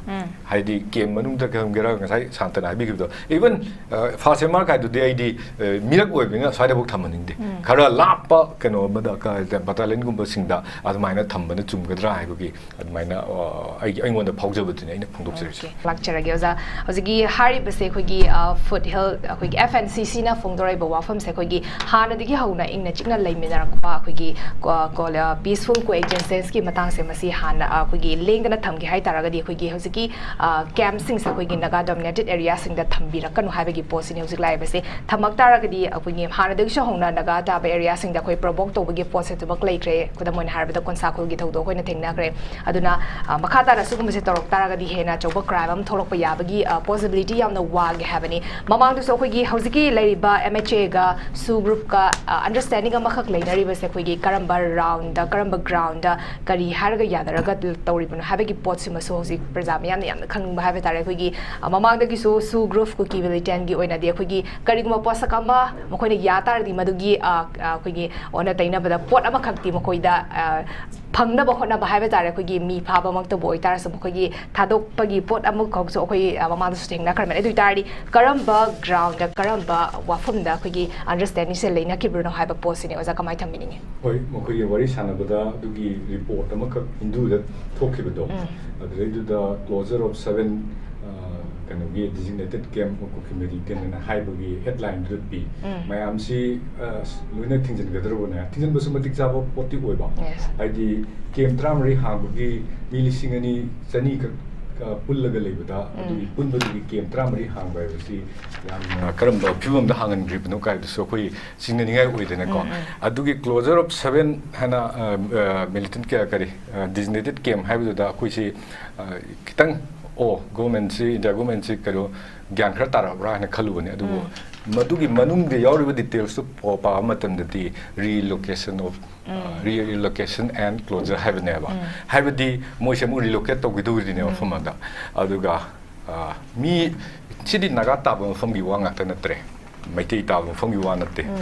ꯍꯥꯏꯗꯤ ꯀꯦꯝ ꯃꯅꯨꯡꯗ ꯊꯝꯒꯦꯔꯥ, ꯉꯁꯥꯏ ꯁꯥꯟꯇꯅ ꯍꯥꯏꯕꯤꯈꯤꯕꯗꯣ, even, ꯑ, ꯐꯥꯁ ꯑꯦꯝ ꯑꯥꯔ ꯀꯥꯏꯗꯨꯗꯤ ꯑꯩꯗꯤ, ꯑ, ꯃꯤꯔꯛ ꯑꯣꯏꯕꯅꯤꯅ ꯁ꯭ꯋꯥꯏꯗꯐꯥꯎ ꯊꯝꯍꯟꯅꯤꯡꯗꯦ꯫ ꯈꯔ ꯂꯥꯞꯄ ꯀꯩꯅꯣ ꯑꯃꯗ, ꯀ-, battalion ꯒꯨꯝꯕꯁꯤꯡꯗ ꯑꯗꯨꯃꯥꯏꯅ ꯊꯝꯕꯅ ꯆꯨꯝꯒꯗ꯭ꯔꯥ ꯍꯥꯏꯕꯒꯤ ꯑꯗꯨꯃꯥꯏꯅ, ꯑ, ꯑꯩꯒꯤ, ꯑꯩꯉꯣꯟꯗ ꯐꯥꯎꯖꯕꯗꯨꯅꯦ ꯑꯩꯅ ꯐꯣꯡꯗꯣꯛꯆꯔꯤꯁꯦ꯫ ꯂꯥꯛꯆꯔꯒꯦ ꯑꯣꯖꯥ꯫ ꯍꯧꯖꯤꯛꯀꯤ ꯍꯥꯏꯔꯤꯕꯁꯦ ꯑꯩꯈꯣꯏꯒꯤ, ꯑ, ꯐꯨꯠ ꯍꯤꯜ, ꯑꯩꯈꯣꯏꯒꯤ ꯑꯦꯐ ꯑꯦꯟ ꯁꯤ ꯁꯤꯅ ꯐꯣꯡꯗꯣꯔꯛꯏꯕ ꯋꯥꯐꯝꯁꯦ ꯑꯩꯈꯣꯏꯒꯤ ꯍꯥꯟꯅꯗꯒꯤ ꯍꯧꯅ ꯏꯪꯅ ꯆꯤꯛꯅ ꯂꯩꯃꯤꯟꯅꯔꯛꯄ ꯑꯩꯈꯣꯏꯒꯤ ꯀꯣ-, ꯀꯣ-, ꯑ, peaceful coexistence ꯀꯤ ꯃꯇꯥꯡꯁꯦ ꯃꯁꯤ ꯍꯥꯟꯅ, ꯑ, ꯑꯩꯈꯣꯏꯒꯤ ꯂꯦꯡꯗꯅ ꯊꯝꯒꯦ ꯍꯥꯏ ꯇꯥꯔꯒꯗꯤ ꯑꯩꯈꯣꯏꯒꯤ ꯍꯧꯖꯤꯛꯀꯤ, ꯑ, ꯀꯦꯝꯞꯁꯤꯡꯁꯦ ꯑꯩꯈꯣꯏꯒꯤ ꯅꯥꯒꯥ dominated area ꯁꯤꯡꯗ ꯊꯝꯕꯤꯔꯛꯀꯅꯨ ꯍꯥꯏꯕꯒꯤ ꯄꯣꯠꯁꯤꯅꯤ ꯍꯧꯖꯤꯛ ꯂꯥꯛꯏꯕꯁꯦ꯫ ꯊꯝꯃꯛ ꯇꯥꯔꯒꯗꯤ ꯑꯩꯈꯣꯏꯒꯤ ꯍꯥꯟꯅꯗꯒꯤꯁꯨ ꯍꯧꯅ ꯅꯥꯒꯥ ꯇꯥꯕ area ꯁꯤꯡꯗ ꯑꯩꯈꯣꯏ provoke ꯇꯧꯕꯒꯤ ꯄꯣꯠꯁꯦ ꯑꯗꯨꯃꯛ ꯂꯩꯈ꯭ꯔꯦ꯫ ꯈꯨꯗꯝ ꯑꯣꯏꯅ ꯍꯥꯏꯔꯕꯗ ꯀꯣꯟꯁꯥꯈꯣꯜꯒꯤ ꯊꯧꯗꯣꯛ ꯑꯩꯈꯣꯏꯅ ꯊꯦꯡꯅꯈ꯭ꯔꯦ꯫ ꯑꯗꯨꯅ, ꯑ, ꯃꯈꯥ ꯇꯥꯅ ꯁꯤꯒꯨꯝꯕꯁꯦ ꯇꯧꯔꯛ ꯇꯥꯔꯒꯗꯤ ꯍꯦꯟꯅ ꯑꯆꯧꯕ crime ꯑꯃ ꯊꯣꯛꯂꯛꯄ ꯌꯥꯕꯒꯤ, ꯑ, possibility ꯌꯥꯝꯅ ꯋꯥꯡꯉꯦ ꯍꯥꯏꯕꯅꯤ꯫ ꯃꯃꯥꯡꯗꯁꯨ ꯑꯩꯈꯣꯏꯒꯤ ꯍꯧꯖꯤꯛꯀꯤ ꯂꯩꯔꯤꯕ ꯑꯦꯝ ꯑꯩꯆ ꯑꯦꯒ ꯁꯨ ꯒ꯭ꯔꯨꯞꯀ, ꯑ, understanding ꯑꯃꯈꯛ ꯂꯩꯅꯔꯤꯕꯁꯦ ꯑꯩꯈꯣꯏꯒꯤ ꯀꯔꯝꯕ round ꯗ, ꯀꯔꯝꯕ ground ꯗ, ꯀꯔꯤ ꯍꯥꯏꯔꯒ ꯌꯥꯅꯔꯒ ꯇꯧꯔꯤꯕꯅꯣ ꯍꯥꯏꯕꯒꯤ ꯄꯣꯠꯁꯤꯃꯁꯨ ꯍꯧꯖꯤꯛ ꯄ꯭ꯔꯖꯥ ꯃꯤꯌꯥꯝꯅ ꯌꯥꯝꯅ ꯈꯪꯅꯤꯡꯕ ꯍꯥꯏꯕ ꯇꯥꯔꯦ꯫ ꯑꯩꯈꯣꯏꯒꯤ, ꯑ, ꯃꯃꯥꯡꯗꯒꯤꯁꯨ ꯁꯨ ꯒ꯭ꯔꯨꯞ ꯀꯨꯀꯤ militant ꯒꯤ ꯑꯣꯏꯅꯗꯤ ꯑꯩꯈꯣꯏꯒꯤ ꯀꯔꯤꯒꯨꯝꯕ ꯄꯣꯠꯁꯛ ꯑꯃ ꯃꯈꯣꯏꯅ ꯌꯥ ꯇꯥꯔꯗꯤ ꯃꯗꯨꯒꯤ, ꯑ, ꯑ, ꯑꯩꯈꯣꯏꯒꯤ ꯑꯣꯟꯅ ꯇꯩꯅꯕꯗ ꯄꯣꯠ ꯑꯃꯈꯛꯇꯤ ꯃꯈꯣꯏꯗ, ꯑ, ꯐꯪꯅꯕ ꯍꯣꯠꯅꯕ ꯍꯥꯏꯕ ꯇꯥꯔꯦ꯫ ꯑꯩꯈꯣꯏꯒꯤ ꯃꯤ ꯐꯥꯕꯃꯛꯇꯕꯨ ꯑꯣꯏꯇꯥꯔꯁꯨ ꯃꯈꯣꯏꯒꯤ ꯊꯥꯗꯣꯛꯄꯒꯤ ꯄꯣꯠ ꯑꯃꯈꯛꯁꯨ ꯑꯩꯈꯣꯏ, ꯑ, ꯃꯃꯥꯡꯗꯁꯨ ꯊꯦꯡꯅꯈ꯭ꯔꯕꯅꯤ꯫ ꯑꯗꯨ ꯑꯣꯏꯇꯥꯔꯗꯤ ꯀꯔꯝꯕ ground ꯗ, ꯀꯔꯝꯕ ꯋꯥꯐꯝꯗ ꯑꯩꯈꯣꯏꯒꯤ understanding ꯁꯦ ꯂꯩꯅꯈꯤꯕꯅꯣ ꯍꯥꯏꯕ ꯄꯣꯠꯁꯤꯅꯦ ꯑꯣꯖꯥ ꯀꯃꯥꯏꯅ ꯊꯝꯕꯤꯅꯤꯡꯉꯤ? ꯍꯣꯏ, ꯃꯈꯣꯏꯒꯤ ꯋꯥꯔꯤ ꯁꯥꯟꯅꯕꯗ ꯑꯗꯨꯒꯤ report ꯑꯃꯈꯛ ꯍꯤꯟꯗꯨꯗ ꯊꯣꯛꯈꯤꯕꯗꯣ, ꯎꯝ꯫ ꯑꯗꯨꯗꯩꯗꯨꯗ closure of seven, ꯑ, ꯀꯩꯅꯣꯒꯤ designated camp of Kuki Militant ꯍꯥꯏꯅ ꯍꯥꯏꯕꯒꯤ headline ꯗꯨ ꯄꯤ꯫ ꯎꯝ꯫ ꯃꯌꯥꯝꯁꯤ ꯑ, ꯂꯣꯏꯅ ꯊꯤꯡꯖꯤꯟꯒꯗꯧꯔꯕꯅꯦ꯫ ꯊꯤꯡꯖꯤꯟꯕꯁꯨ ꯃꯇꯤꯛ ꯆꯥꯕ ꯄꯣꯠꯇꯤ ꯑꯣꯏꯕ꯫ Yes. ꯍꯥꯏꯗꯤ camp ꯇꯔꯥꯃꯔꯤ ꯍꯥꯡꯕꯒꯤ ꯃꯤ ꯂꯤꯁꯤꯡ ꯑꯅꯤ ꯆꯅꯤ ꯈꯛ ꯑ, ꯄꯨꯜꯂꯒ ꯂꯩꯕꯗ ꯎꯝ꯫ ꯑꯗꯨꯒꯤ ꯄꯨꯟꯕꯗꯨꯒꯤ camp ꯇꯔꯥꯃꯔꯤ ꯍꯥꯡꯕ ꯍꯥꯏꯕꯁꯤ ꯌꯥꯝꯅ ꯀꯔꯝꯕ ꯐꯤꯕꯝꯗ ꯍꯥꯡꯍꯟꯈ꯭ꯔꯤꯕꯅꯣ ꯀꯥꯏꯕꯗꯨꯁꯨ ꯑꯩꯈꯣꯏ ꯆꯤꯡꯅꯅꯤꯡꯉꯥꯏ ꯑꯣꯏꯗꯅꯀꯣ꯫ ꯎꯝ, ꯎꯝ꯫ ꯑꯗꯨꯒꯤ closure of seven ꯍꯥꯏꯅ ꯑ, ꯑ, militant ꯀꯌꯥ ꯀꯔꯤ designated camp ꯍꯥꯏꯕꯗꯨꯗ ꯑꯩꯈꯣꯏꯁꯤ ꯑ, ꯈꯤꯇꯪ ꯑꯣ government ꯁꯤ, India government ꯁꯤ ꯀꯩꯅꯣ ꯒ꯭ꯌꯥꯟ ꯈꯔ ꯇꯥꯔꯛꯑꯕ꯭ꯔꯥ ꯍꯥꯏꯅ ꯈꯜꯂꯨꯕꯅꯦ꯫ ꯑꯗꯨꯕꯨ ꯎꯝ꯫ ꯃꯗꯨꯒꯤ ꯃꯅꯨꯡꯗ ꯌꯥꯎꯔꯤꯕ details ꯇꯨ ꯄꯥ-, ꯄꯥꯕ ꯃꯇꯝꯗꯗꯤ relocation of, um. relocation and closure ꯍꯥꯏꯕꯅꯦꯕ꯫ ꯎꯝ꯫ ꯍꯥꯏꯕꯗꯤ ꯃꯣꯏꯁꯦ ꯑꯃꯨꯛ relocate ꯇꯧꯈꯤꯗꯧꯔꯤꯅꯦ ꯎꯝ꯫ ꯃꯐꯝ ꯑꯃꯗ꯫ ꯑꯗꯨꯒ ꯑ, ꯃꯤ ꯁꯤꯗꯤ ꯅꯥꯒꯥ ꯇꯥꯕ ꯃꯐꯝꯒꯤ ꯋꯥ ꯉꯥꯛꯇ ꯅꯠꯇ꯭ꯔꯦ, ꯃꯩꯇꯩ ꯇꯥꯕ ꯃꯐꯝꯒꯤ ꯋꯥ ꯅꯠꯇꯦ꯫ ꯎꯝ꯫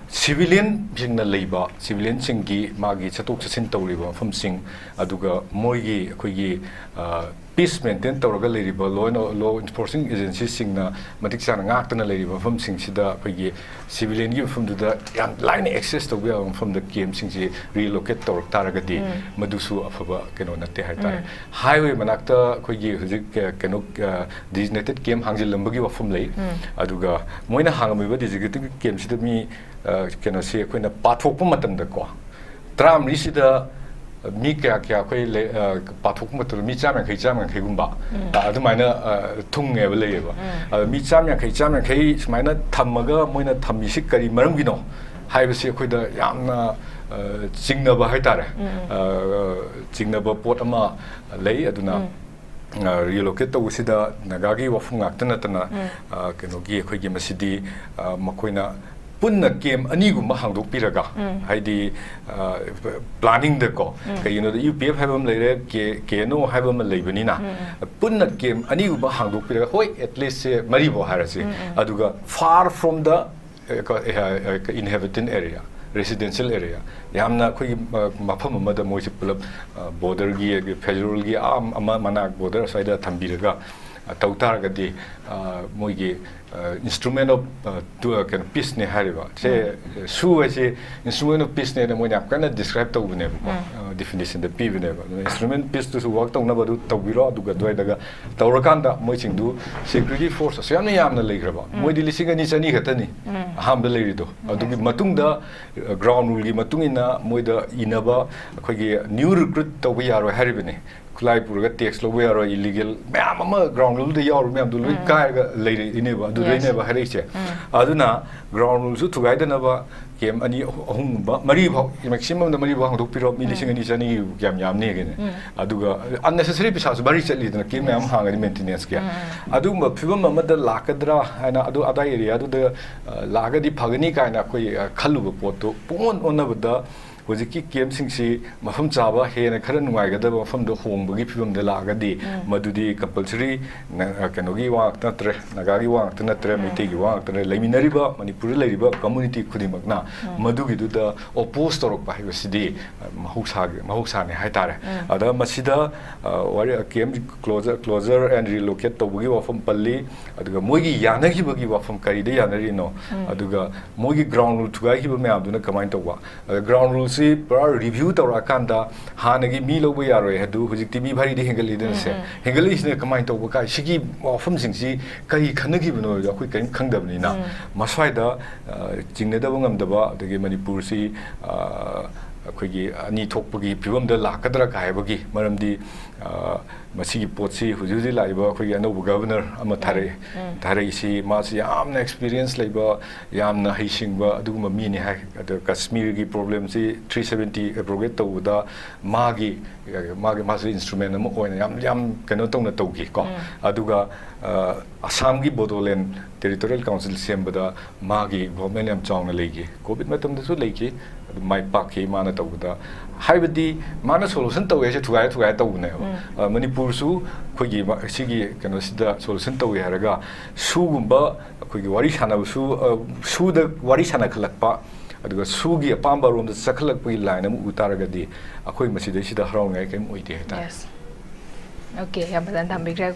Civilian ꯁꯤꯡꯅ ꯂꯩꯕ, civilian ꯁꯤꯡꯒꯤ ꯃꯥꯒꯤ ꯆꯠꯊꯣꯛ ꯆꯠꯁꯤꯟ ꯇꯧꯔꯤꯕ ꯃꯐꯝꯁꯤꯡ, ꯑꯗꯨꯒ ꯃꯣꯏꯒꯤ ꯑꯩꯈꯣꯏꯒꯤ ꯑ, peace maintain ꯇꯧꯔꯒ ꯂꯩꯔꯤꯕ, law and, law enforcing agency ꯁꯤꯡꯅ ꯃꯇꯤꯛ ꯆꯥꯅ ꯉꯥꯛꯇꯅ ꯂꯩꯔꯤꯕ ꯃꯐꯝꯁꯤꯡꯁꯤꯗ ꯑꯩꯈꯣꯏꯒꯤ civilian ꯒꯤ ꯃꯐꯝꯗꯨꯗ ꯌꯥꯝ ꯂꯥꯏꯅ access ꯇꯧꯕ ꯌꯥꯕ ꯃꯐꯝꯗ camp ꯁꯤꯡꯁꯤ relocate ꯇꯧꯔꯛ ꯇꯥꯔꯒꯗꯤ ꯎꯝ꯫ ꯃꯗꯨꯁꯨ ꯑꯐꯕ ꯀꯩꯅꯣ ꯅꯠꯇꯦ ꯍꯥꯏꯇꯥꯔꯦ꯫ ꯎꯝ꯫ Highway ꯃꯅꯥꯛꯇ ꯑꯩꯈꯣꯏꯒꯤ ꯍꯧꯖꯤꯛ, ꯑ, ꯀꯩꯅꯣ, ꯑ, designated camp ꯍꯥꯡꯖꯤꯜꯂꯝꯕꯒꯤ ꯋꯥꯐꯝ ꯂꯩ꯫ ꯎꯝ꯫ ꯑꯗꯨꯒ ꯃꯣꯏꯅ ꯍꯥꯡꯉꯝꯃꯤꯕ designated camp ꯁꯤꯗ ꯃꯤ, ꯑ, ꯀꯩꯅꯣꯁꯤ ꯑꯩꯈꯣꯏꯅ ꯄꯥꯊꯣꯛꯄ ꯃꯇꯝꯗꯀꯣ, ꯇꯔꯥꯃꯔꯤꯁꯤꯗ ꯃꯤ ꯀꯌꯥ ꯀꯌꯥ ꯑꯩꯈꯣꯏ ꯂꯩ-, ꯑ, ꯄꯥꯊꯣꯛꯄ ꯃꯇꯝꯗ ꯃꯤ ꯆꯥꯝ ꯌꯥꯡꯈꯩ, ꯆꯥꯝ ꯌꯥꯡꯈꯩꯒꯨꯝꯕ, ꯎꯝ꯫ ꯑ, ꯑꯗꯨꯃꯥꯏꯅ, ꯑ, ꯊꯨꯡꯉꯦꯕ ꯂꯩꯌꯦꯕ꯫ ꯎꯝ꯫ ꯑꯗ ꯃꯤ ꯆꯥꯝ ꯌꯥꯡꯈꯩ, ꯆꯥꯝ ꯌꯥꯡꯈꯩ ꯁꯨꯃꯥꯏꯅ ꯊꯝꯃꯒ ꯃꯣꯏꯅ ꯊꯝꯃꯤꯁꯤ ꯀꯔꯤ ꯃꯔꯝꯒꯤꯅꯣ ꯍꯥꯏꯕꯁꯤ ꯑꯩꯈꯣꯏꯗ ꯌꯥꯝꯅ, ꯑ, ꯆꯤꯡꯅꯕ ꯍꯥꯏꯇꯥꯔꯦ꯫ ꯎꯝ, ꯎꯝ꯫ ꯑ, ꯑ, ꯆꯤꯡꯅꯕ ꯄꯣꯠ ꯑꯃ ꯂꯩ꯫ ꯑꯗꯨꯅ, ꯎꯝ꯫ ꯑ, relocate ꯇꯧꯕꯁꯤꯗ ꯅꯥꯒꯥꯒꯤ ꯋꯥꯐꯝ ꯉꯥꯛꯇ ꯅꯠꯇꯅ, ꯎꯝ꯫ ꯑ, ꯀꯩꯅꯣꯒꯤ ꯑꯩꯈꯣꯏꯒꯤ ꯃꯁꯤꯗꯤ, ꯑ, ꯃꯈꯣꯏꯅ ꯄꯨꯟꯅ camp ꯑꯅꯤꯒꯨꯝꯕ ꯍꯥꯡꯗꯣꯛꯄꯤꯔꯒ, ꯎꯝ꯫ ꯍꯥꯏꯗꯤ, ꯑ, planning ꯗꯀꯣ, ꯎꯝ꯫ ꯀꯩꯒꯤꯅꯣꯗ U P F ꯍꯥꯏꯕ ꯑꯃ ꯂꯩꯔꯦ, K-, K N O ꯍꯥꯏꯕ ꯑꯃ ꯂꯩꯕꯅꯤꯅ, ꯎꯝ, ꯎꯝ꯫ ꯄꯨꯟꯅ camp ꯑꯅꯤꯒꯨꯝꯕ ꯍꯥꯡꯗꯣꯛꯄꯤꯔꯒ, ꯍꯣꯏ, at least ꯁꯦ ꯃꯔꯤꯐꯧ ꯍꯥꯏꯔꯁꯤ, ꯎꯝ, ꯎꯝ꯫ ꯑꯗꯨꯒ far from the, ꯑ, ꯀ-, ꯑ, ꯑ, inhabitant area, residential area, ꯌꯥꯝꯅ ꯑꯩꯈꯣꯏꯒꯤ, ꯑ, ꯃꯐꯝ ꯑꯃꯗ ꯃꯣꯏꯁꯦ ꯄꯨꯂꯞ, ꯑ, border ꯒꯤ, federal ꯒꯤ ꯑꯥ ꯑꯃ ꯃꯅꯥꯛ border ꯑꯁ꯭ꯋꯥꯏꯗ ꯊꯝꯕꯤꯔꯒ, ꯇꯧ ꯇꯥꯔꯒꯗꯤ, ꯑ, ꯃꯣꯏꯒꯤ, ꯑ, instrument of, ꯑ, ꯇꯨ-, ꯑ, ꯀꯩꯅꯣ, peace ꯅꯦ ꯍꯥꯏꯔꯤꯕ꯫ ꯁꯦ, ꯁꯨ ꯍꯥꯏꯁꯦ instrument of peace ꯅꯦꯅ ꯃꯣꯏꯅ ꯌꯥꯝ ꯀꯟꯅ describe ꯇꯧꯕꯅꯦꯕꯀꯣ, ꯑ, definition ꯗ ꯄꯤꯕꯅꯦꯕ꯫ ꯑꯗꯨꯅ instrument peace ꯇꯨꯁꯨ work ꯇꯧꯅꯕ ꯑꯗꯨ ꯇꯧꯕꯤꯔꯣ, ꯑꯗꯨꯒ ꯑꯗꯨꯋꯥꯏꯗꯒ ꯇꯧꯔꯀꯥꯟꯗ ꯃꯣꯏꯁꯤꯡꯗꯨ security force ꯑꯁꯨꯛ ꯌꯥꯝꯅ ꯌꯥꯝꯅ ꯂꯩꯈ꯭ꯔꯕ, ꯃꯣꯏꯗꯤ ꯂꯤꯁꯤꯡ ꯑꯅꯤ ꯆꯅꯤ ꯈꯛꯇꯅꯤ ꯑꯍꯥꯟꯕꯗ ꯂꯩꯔꯤꯗꯣ꯫ ꯑꯗꯨꯒꯤ ꯃꯇꯨꯡꯗ, ꯑ, ground rule ꯒꯤ ꯃꯇꯨꯡ ꯏꯟꯅ ꯃꯣꯏꯗ ꯏꯅꯕ ꯑꯩꯈꯣꯏꯒꯤ new recruit ꯇꯧꯕ ꯌꯥꯔꯣꯏ ꯍꯥꯏꯔꯤꯕꯅꯤ꯫ ꯈꯨꯠꯂꯥꯏ ꯄꯨꯔꯒ tax ꯂꯧꯕ ꯌꯥꯔꯣꯏ, illegal ꯃꯌꯥꯝ ꯑꯃ ground rule ꯗ ꯌꯥꯎꯔꯤꯕ ꯃꯌꯥꯝꯗꯨ ꯂꯣꯏ ꯀꯥꯏꯔꯒ ꯂꯩꯔꯛꯏꯅꯦꯕ, ꯑꯗꯨꯗꯩꯅꯦꯕ ꯍꯥꯏꯔꯛꯏꯁꯦ꯫ ꯑꯗꯨꯅ ground rule ꯁꯨ ꯊꯨꯒꯥꯏꯗꯅꯕ camp ꯑꯅꯤ, ꯑꯍꯨꯝꯒꯨꯝꯕ, ꯃꯔꯤ ꯐꯥꯎ, maximum ꯗ ꯃꯔꯤ ꯐꯥꯎ ꯍꯥꯡꯗꯣꯛꯄꯤꯔꯣ, ꯃꯤ ꯂꯤꯁꯤꯡ ꯑꯅꯤ ꯆꯅꯤ ꯀꯌꯥꯝ ꯌꯥꯝꯅꯦꯒꯦꯅꯦ꯫ ꯑꯗꯨꯒ unnecessary ꯄꯩꯁꯥꯁꯨ ꯚꯥꯔꯤ ꯆꯠꯂꯤꯗꯅ, camp ꯃꯌꯥꯝ ꯍꯥꯡꯉꯗꯤ maintenance ꯀꯤ꯫ ꯑꯗꯨꯒꯨꯝꯕ ꯐꯤꯕꯝ ꯑꯃꯗ ꯂꯥꯛꯀꯗ꯭ꯔꯥ ꯍꯥꯏꯅ, ꯑꯗꯨ ꯑꯗꯥꯏ area ꯗꯨꯗ, ꯑ, ꯂꯥꯛꯑꯒꯗꯤ ꯐꯒꯅꯤ ꯀꯥꯏꯅ ꯑꯩꯈꯣꯏ, ꯑ, ꯈꯜꯂꯨꯕ ꯄꯣꯠꯇꯨ ꯄꯨꯡꯑꯣꯟ ꯑꯣꯟꯅꯕꯗ, ꯍꯧꯖꯤꯛꯀꯤ camp ꯁꯤꯡꯁꯤ ꯃꯐꯝ ꯆꯥꯕ, ꯍꯦꯟꯅ ꯈꯔ ꯅꯨꯡꯉꯥꯏꯒꯗꯕ ꯃꯐꯝꯗ ꯍꯣꯡꯕꯒꯤ ꯐꯤꯕꯝꯗ ꯂꯥꯛꯑꯒꯗꯤ, ꯃꯗꯨꯗꯤ compulsory ꯅ-, ꯀꯩꯅꯣꯒꯤ ꯋꯥ ꯉꯥꯛꯇ ꯅꯠꯇ꯭ꯔꯦ, ꯅꯥꯒꯥꯒꯤ ꯋꯥ ꯉꯥꯛꯇ ꯅꯠꯇ꯭ꯔꯦ, ꯃꯩꯇꯩꯒꯤ ꯋꯥ ꯉꯥꯛꯇ ꯅꯠꯇ꯭ꯔꯦ, ꯂꯩꯃꯤꯟꯅꯔꯤꯕ ꯃꯅꯤꯄꯨꯔꯗ ꯂꯩꯔꯤꯕ community ꯈꯨꯗꯤꯡꯃꯛꯅ ꯃꯗꯨꯒꯤꯗꯨꯗ oppose ꯇꯧꯔꯛꯄ ꯍꯥꯏꯕꯁꯤꯗꯤ, ꯑ, ꯃꯍꯧꯁꯥꯒꯤ, ꯃꯍꯧꯁꯥꯅꯤ ꯍꯥꯏꯇꯥꯔꯦ꯫ ꯑꯗ ꯃꯁꯤꯗ, ꯑ, ꯋꯥꯔꯤ, camp closure, closure and relocate ꯇꯧꯕꯒꯤ ꯋꯥꯐꯝ ꯄꯜꯂꯤ, ꯑꯗꯨꯒ ꯃꯣꯏꯒꯤ ꯌꯥꯅꯈꯤꯕꯒꯤ ꯋꯥꯐꯝ ꯀꯔꯤꯗ ꯌꯥꯅꯔꯤꯅꯣ, ꯑꯗꯨꯒ ꯃꯣꯏꯒꯤ ground rule ꯊꯨꯒꯥꯏꯈꯤꯕ ꯃꯌꯥꯝꯗꯨꯅ ꯀꯃꯥꯏꯅ ꯇꯧꯕ? ꯑꯗ ground rule ꯁꯤ ꯄꯨꯔꯥ review ꯇꯧꯔꯛꯑꯀꯥꯟꯗ ꯍꯥꯟꯅꯒꯤ ꯃꯤ ꯂꯧꯕ ꯌꯥꯔꯣꯏ ꯍꯥꯏꯗꯨ ꯍꯧꯖꯤꯛꯇꯤ ꯃꯤ ꯚꯥꯔꯤꯗꯤ ꯍꯦꯟꯒꯠꯂꯤꯗꯅ ꯁꯦ꯫ ꯍꯦꯟꯒꯠꯂꯛꯏꯁꯤꯅ ꯀꯃꯥꯏꯅ ꯇꯧꯕ ꯀꯥꯏ? ꯁꯤꯒꯤ ꯋꯥꯐꯝꯁꯤꯡꯁꯤ ꯀꯔꯤ ꯈꯟꯅꯈꯤꯕꯅꯣ ꯍꯥꯏꯗꯣ ꯑꯩꯈꯣꯏ ꯀꯔꯤꯝ ꯈꯪꯗꯕꯅꯤꯅ, ꯃꯁ꯭ꯋꯥꯏꯗ, ꯑ, ꯆꯤꯡꯅꯗꯕ ꯉꯝꯗꯕ, ꯑꯗꯒꯤ ꯃꯅꯤꯄꯨꯔꯁꯤ, ꯑ, ꯑꯩꯈꯣꯏꯒꯤ ꯑꯅꯤ ꯊꯣꯛꯄꯒꯤ ꯐꯤꯕꯝꯗ ꯂꯥꯛꯀꯗ꯭ꯔꯥ ꯀꯥꯏ ꯍꯥꯏꯕꯒꯤ ꯃꯔꯝꯗꯤ, ꯑ, ꯃꯁꯤꯒꯤ ꯄꯣꯠꯁꯤ ꯍꯧꯖꯤꯛ ꯍꯧꯖꯤꯛ ꯂꯥꯛꯏꯕ ꯑꯩꯈꯣꯏꯒꯤ ꯑꯅꯧꯕ governor ꯑꯃ ꯊꯥꯔꯛꯏ꯫ ꯊꯥꯔꯛꯏꯁꯤ ꯃꯥꯁꯤ ꯌꯥꯝꯅ experience ꯂꯩꯕ, ꯌꯥꯝꯅ ꯍꯩꯁꯤꯡꯕ ꯑꯗꯨꯒꯨꯝꯕ ꯃꯤꯅꯤ ꯍꯥꯏ꯫ ꯑꯗꯣ ꯀꯥꯁꯃꯤꯔꯒꯤ problem ꯁꯤ three seventy abrogate ꯇꯧꯕꯗ ꯃꯥꯒꯤ, ꯃꯥꯒꯤ, ꯃꯥꯁꯨ instrument ꯑꯃ ꯑꯣꯏꯅ ꯌꯥꯝ, ꯌꯥꯝ ꯀꯩꯅꯣ ꯇꯧꯅ ꯇꯧꯈꯤ ꯀꯣ꯫ ꯑꯗꯨꯒ, ꯑ, ꯑꯁꯥꯝꯒꯤ Bodoland Territorial Council ꯁꯦꯝꯕꯗ ꯃꯥꯒꯤ involvement ꯌꯥꯝ ꯆꯥꯎꯅ ꯂꯩꯈꯤ꯫ COVID ꯃꯇꯝꯗꯁꯨ ꯂꯩꯈꯤ꯫ ꯑꯗꯨ ꯃꯥꯏ ꯄꯥꯛꯈꯤ ꯃꯥꯅ ꯇꯧꯕꯗ꯫ ꯍꯥꯏꯕꯗꯤ ꯃꯥꯅ solution ꯇꯧꯋꯦ ꯍꯥꯏꯁꯦ ꯊꯨꯒꯥꯏ ꯊꯨꯒꯥꯏ ꯇꯧꯕꯅꯦꯕ꯫ ꯑ, ꯃꯅꯤꯄꯨꯔꯁꯨ ꯑꯩꯈꯣꯏꯒꯤ ꯃ-, ꯁꯤꯒꯤ ꯀꯩꯅꯣꯁꯤꯗ solution ꯇꯧꯋꯦ ꯍꯥꯏꯔꯒ ꯁꯨꯒꯨꯝꯕ ꯑꯩꯈꯣꯏꯒꯤ ꯋꯥꯔꯤ ꯁꯥꯟꯅꯕꯁꯨ, ꯑ, ꯁꯨꯗ ꯋꯥꯔꯤ ꯁꯥꯟꯅꯈꯠꯂꯛꯄ, ꯑꯗꯨꯒ ꯁꯨꯒꯤ ꯑꯄꯥꯝꯕ ꯔꯣꯝꯗ ꯆꯠꯈꯠꯂꯛꯄꯒꯤ line ꯑꯃ ꯎ ꯇꯥꯔꯒꯗꯤ ꯑꯩꯈꯣꯏ ꯃꯁꯤꯗꯩꯁꯤꯗ ꯍꯔꯥꯎꯅꯤꯡꯉꯥꯏ ꯀꯔꯤꯝ ꯑꯣꯏꯗꯦ ꯍꯥꯏꯇꯥꯔꯦ꯫ ꯑꯣꯀꯦ, ꯌꯥꯝ ꯐꯖꯅ ꯊꯝꯕꯤꯈ꯭ꯔꯦ꯫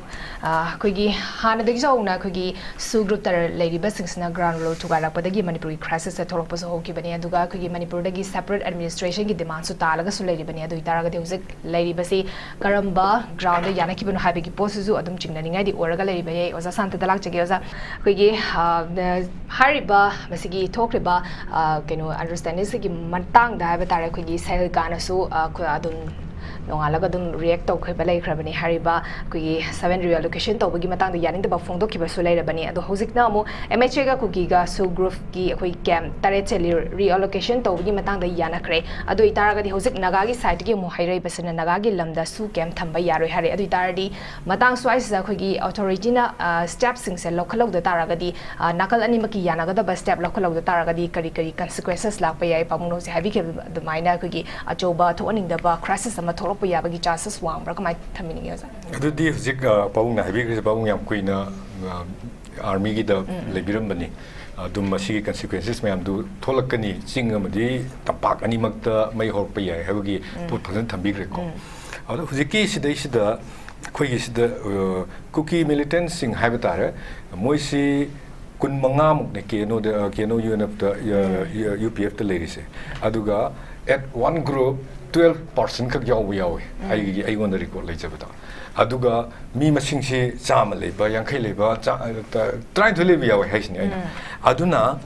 ꯑ, ꯑꯩꯈꯣꯏꯒꯤ ꯍꯥꯟꯅꯗꯒꯤꯁꯨ ꯍꯧꯅ ꯑꯩꯈꯣꯏꯒꯤ ꯁꯨ ꯒ꯭ꯔꯨꯞꯇ ꯂꯩꯔꯤꯕꯁꯤꯡꯁꯤꯅ ꯒ꯭ꯔꯥꯎꯟ ꯔꯨꯜ ꯊꯨꯒꯥꯏꯔꯛꯄꯗꯒꯤ ꯃꯅꯤꯄꯨꯔꯒꯤ ꯈ꯭ꯔꯥꯏꯁꯤꯁꯁꯦ ꯊꯣꯛꯂꯛꯄꯁꯨ ꯍꯧꯈꯤꯕꯅꯤ꯫ ꯑꯗꯨꯒ ꯑꯩꯈꯣꯏꯒꯤ ꯃꯅꯤꯄꯨꯔꯗꯒꯤ ꯁꯦꯄꯔꯦꯠ ꯑꯦꯗꯃꯤꯅꯤꯁꯇ꯭ꯔꯦꯁꯟꯒꯤ ꯗꯤꯃꯥꯟꯁꯨ ꯇꯥꯜꯂꯒꯁꯨ ꯂꯩꯔꯤꯕꯅꯤ꯫ ꯑꯗꯨ ꯑꯣꯏꯇꯥꯔꯒꯗꯤ ꯍꯧꯖꯤꯛ ꯂꯩꯔꯤꯕꯁꯤ ꯀꯔꯝꯕ ꯒ꯭ꯔꯥꯎꯟꯗ ꯌꯥꯅꯈꯤꯕꯅꯣ ꯍꯥꯏꯕꯒꯤ ꯄꯣꯠꯁꯤꯁꯨ ꯑꯗꯨꯝ ꯆꯤꯡꯅꯅꯤꯡꯉꯥꯏꯗꯤ ꯑꯣꯏꯔꯒ ꯂꯩꯔꯤꯕ ꯌꯥꯏ꯫ ꯑꯣꯖꯥ ꯁꯥꯟꯇꯗ ꯂꯥꯛꯆꯒꯦ꯫ ꯑꯣꯖꯥ, ꯑꯩꯈꯣꯏꯒꯤ, ꯑ, ꯍꯥꯏꯔꯤꯕ ꯃꯁꯤꯒꯤ ꯊꯣꯛꯈ꯭ꯔꯤꯕ, ꯑ, ꯀꯩꯅꯣ, ꯑꯟꯗꯔꯁ꯭ꯇꯦꯟꯗꯤꯡꯁꯤꯒꯤ ꯃꯇꯥꯡꯗ ꯍꯥꯏꯕ ꯇꯥꯔꯦ, ꯑꯩꯈꯣꯏꯒꯤ ꯁꯦꯜꯀꯥꯅꯁꯨ, ꯑ, ꯑꯩꯈꯣꯏ ꯑꯗꯨꯝ ꯅꯣꯡꯉꯥꯜꯂꯒ ꯑꯗꯨꯝ ꯔꯤꯌꯦꯛ ꯇꯧꯈꯤꯕ ꯂꯩꯈ꯭ꯔꯕꯅꯤ꯫ ꯍꯥꯏꯔꯤꯕ ꯑꯩꯈꯣꯏꯒꯤ ꯁꯕꯦꯟ ꯔꯤꯑꯦꯂꯣꯀꯦꯁꯟ ꯇꯧꯕꯒꯤ ꯃꯇꯥꯡꯗ ꯌꯥꯅꯤꯡꯗꯕ ꯐꯣꯡꯗꯣꯛꯈꯤꯕꯁꯨ ꯂꯩꯔꯕꯅꯤ꯫ ꯑꯗꯣ ꯍꯧꯖꯤꯛꯅ ꯑꯃꯨꯛ ꯑꯦꯝ ꯑꯩꯆ ꯑꯦꯒ ꯀꯨꯀꯤꯒ ꯁꯨ ꯒ꯭ꯔꯨꯞꯀꯤ ꯑꯩꯈꯣꯏ ꯀꯦꯝꯞ ꯇꯔꯦꯠꯁꯦ ꯔꯤꯑꯦꯂꯣꯀꯦꯁꯟ ꯇꯧꯕꯒꯤ ꯃꯇꯥꯡꯗ ꯌꯥꯅꯈ꯭ꯔꯦ꯫ ꯑꯗꯨ ꯑꯣꯏꯇꯥꯔꯒꯗꯤ ꯍꯧꯖꯤꯛ ꯅꯥꯒꯥꯒꯤ ꯁꯥꯏꯠꯇꯒꯤ ꯑꯃꯨꯛ ꯍꯥꯏꯔꯛꯏꯕꯁꯤꯅ ꯅꯥꯒꯥꯒꯤ ꯂꯝꯗ ꯁꯨ ꯀꯦꯝꯞ ꯊꯝꯕ ꯌꯥꯔꯣꯏ ꯍꯥꯏꯔꯦ꯫ ꯑꯗꯨ ꯑꯣꯏꯇꯥꯔꯗꯤ ꯃꯇꯥꯡ ꯁ꯭ꯋꯥꯏꯁꯤꯗ ꯑꯩꯈꯣꯏꯒꯤ ꯑꯣꯊꯣꯔꯤꯇꯤꯅ, ꯑ, ꯁ꯭ꯇꯦꯞꯁꯤꯡꯁꯦ ꯂꯧꯈꯠꯍꯧꯗ ꯇꯥꯔꯒꯗꯤ, ꯑ, ꯅꯥꯀꯜ ꯑꯅꯤꯃꯛꯀꯤ ꯌꯥꯅꯒꯗꯕ ꯁ꯭ꯇꯦꯞ ꯂꯧꯈꯠꯍꯧꯗ ꯇꯥꯔꯒꯗꯤ ꯀꯔꯤ ꯀꯔꯤ ꯀꯟꯁꯤꯀ꯭ꯋꯦꯟꯁꯦꯁ ꯂꯥꯛꯄ ꯌꯥꯏ? ꯄꯥꯕꯨꯡꯅ ꯍꯧꯖꯤꯛ ꯍꯥꯏꯕꯤꯈꯤꯕ ꯑꯗꯨꯃꯥꯏꯅ ꯑꯩꯈꯣꯏꯒꯤ ꯑꯆꯧꯕ ꯊꯣꯛꯍꯟꯅꯤꯡꯗꯕ ꯀ꯭ꯔꯥꯏꯁꯤꯁ ꯑꯃ ꯊꯣꯛꯂꯛꯄ ꯌꯥꯕꯒꯤ ꯆꯥꯟꯁꯦꯁ ꯋꯥꯡꯕ꯭ꯔꯥ? ꯀꯃꯥꯏꯅ ꯊꯝꯕꯤꯅꯤꯡꯉꯤ, ꯑꯣꯖꯥ? ꯑꯗꯨꯗꯤ ꯍꯧꯖꯤꯛ, ꯑ, ꯄꯥꯕꯨꯡꯅ ꯍꯥꯏꯕꯤꯈ꯭ꯔꯤꯁꯦ, ꯄꯥꯕꯨꯡ ꯌꯥꯝ ꯀꯨꯏꯅ, ꯑ, ꯑꯥꯔꯃꯤꯒꯤꯗ ꯎꯝ, ꯎꯝ꯫ ꯂꯩꯕꯤꯔꯝꯕꯅꯤ꯫ ꯑꯗꯨꯝ ꯃꯁꯤꯒꯤ ꯀꯟꯁꯤꯀ꯭ꯋꯦꯟꯁꯦꯁ ꯃꯌꯥꯝꯗꯨ ꯊꯣꯛꯂꯛꯀꯅꯤ, ꯆꯤꯡ ꯑꯃꯗꯤ ꯇꯝꯄꯥꯛ ꯑꯅꯤꯃꯛꯇ ꯃꯩ ꯍꯧꯔꯛꯄ ꯌꯥꯏ ꯍꯥꯏꯕꯒꯤ ꯎꯝ꯫ ꯄꯣꯠ ꯐꯖꯅ ꯊꯝꯕꯤꯈ꯭ꯔꯦꯀꯣ꯫ ꯎꯝ꯫ ꯑꯗꯣ ꯍꯧꯖꯤꯛꯀꯤ ꯁꯤꯗꯩꯁꯤꯗ ꯑꯩꯈꯣꯏꯒꯤ ꯁꯤꯗ, ꯑ, ꯀꯨꯀꯤ ꯃꯤꯂꯤꯇꯦꯟꯁꯤꯡ ꯍꯥꯏꯕ ꯇꯥꯔꯦ, ꯃꯣꯏꯁꯤ ꯀꯨꯟꯃꯉꯥꯃꯨꯛꯅꯦ ꯀꯦ ꯑꯦꯟ ꯑꯣꯗ, ꯑ, ꯀꯦ ꯑꯦꯟ ꯑꯣ ꯌꯨ ꯑꯦꯟ ꯑꯦꯐꯇ, ꯑ, ꯎꯝ꯫ ꯌꯨ ꯄꯤ ꯑꯦꯐꯇ ꯂꯩꯔꯤꯁꯦ꯫ ꯑꯗꯨꯒ at one group twelve percent ꯈꯛ ꯌꯥꯎꯕ ꯌꯥꯎꯋꯦ, ꯎꯝ꯫ ꯑꯩꯒꯤ, ꯑꯩꯉꯣꯟꯗ ꯔꯦꯀꯣꯔꯠ ꯂꯩꯖꯕꯗ꯫ ꯑꯗꯨꯒ ꯃꯤ ꯃꯁꯤꯡꯁꯤ ꯆꯥꯝꯃ ꯂꯩꯕ, ꯌꯥꯡꯈꯩ ꯂꯩꯕ, ꯆꯥ-, ꯇ-, ꯇꯔꯥꯅꯤꯊꯣꯏ ꯂꯩꯕ ꯌꯥꯎꯋꯦ ꯍꯥꯏꯁꯤꯅꯦ ꯑꯩꯅ꯫ ꯎꯝ꯫ ꯑꯗꯨꯅ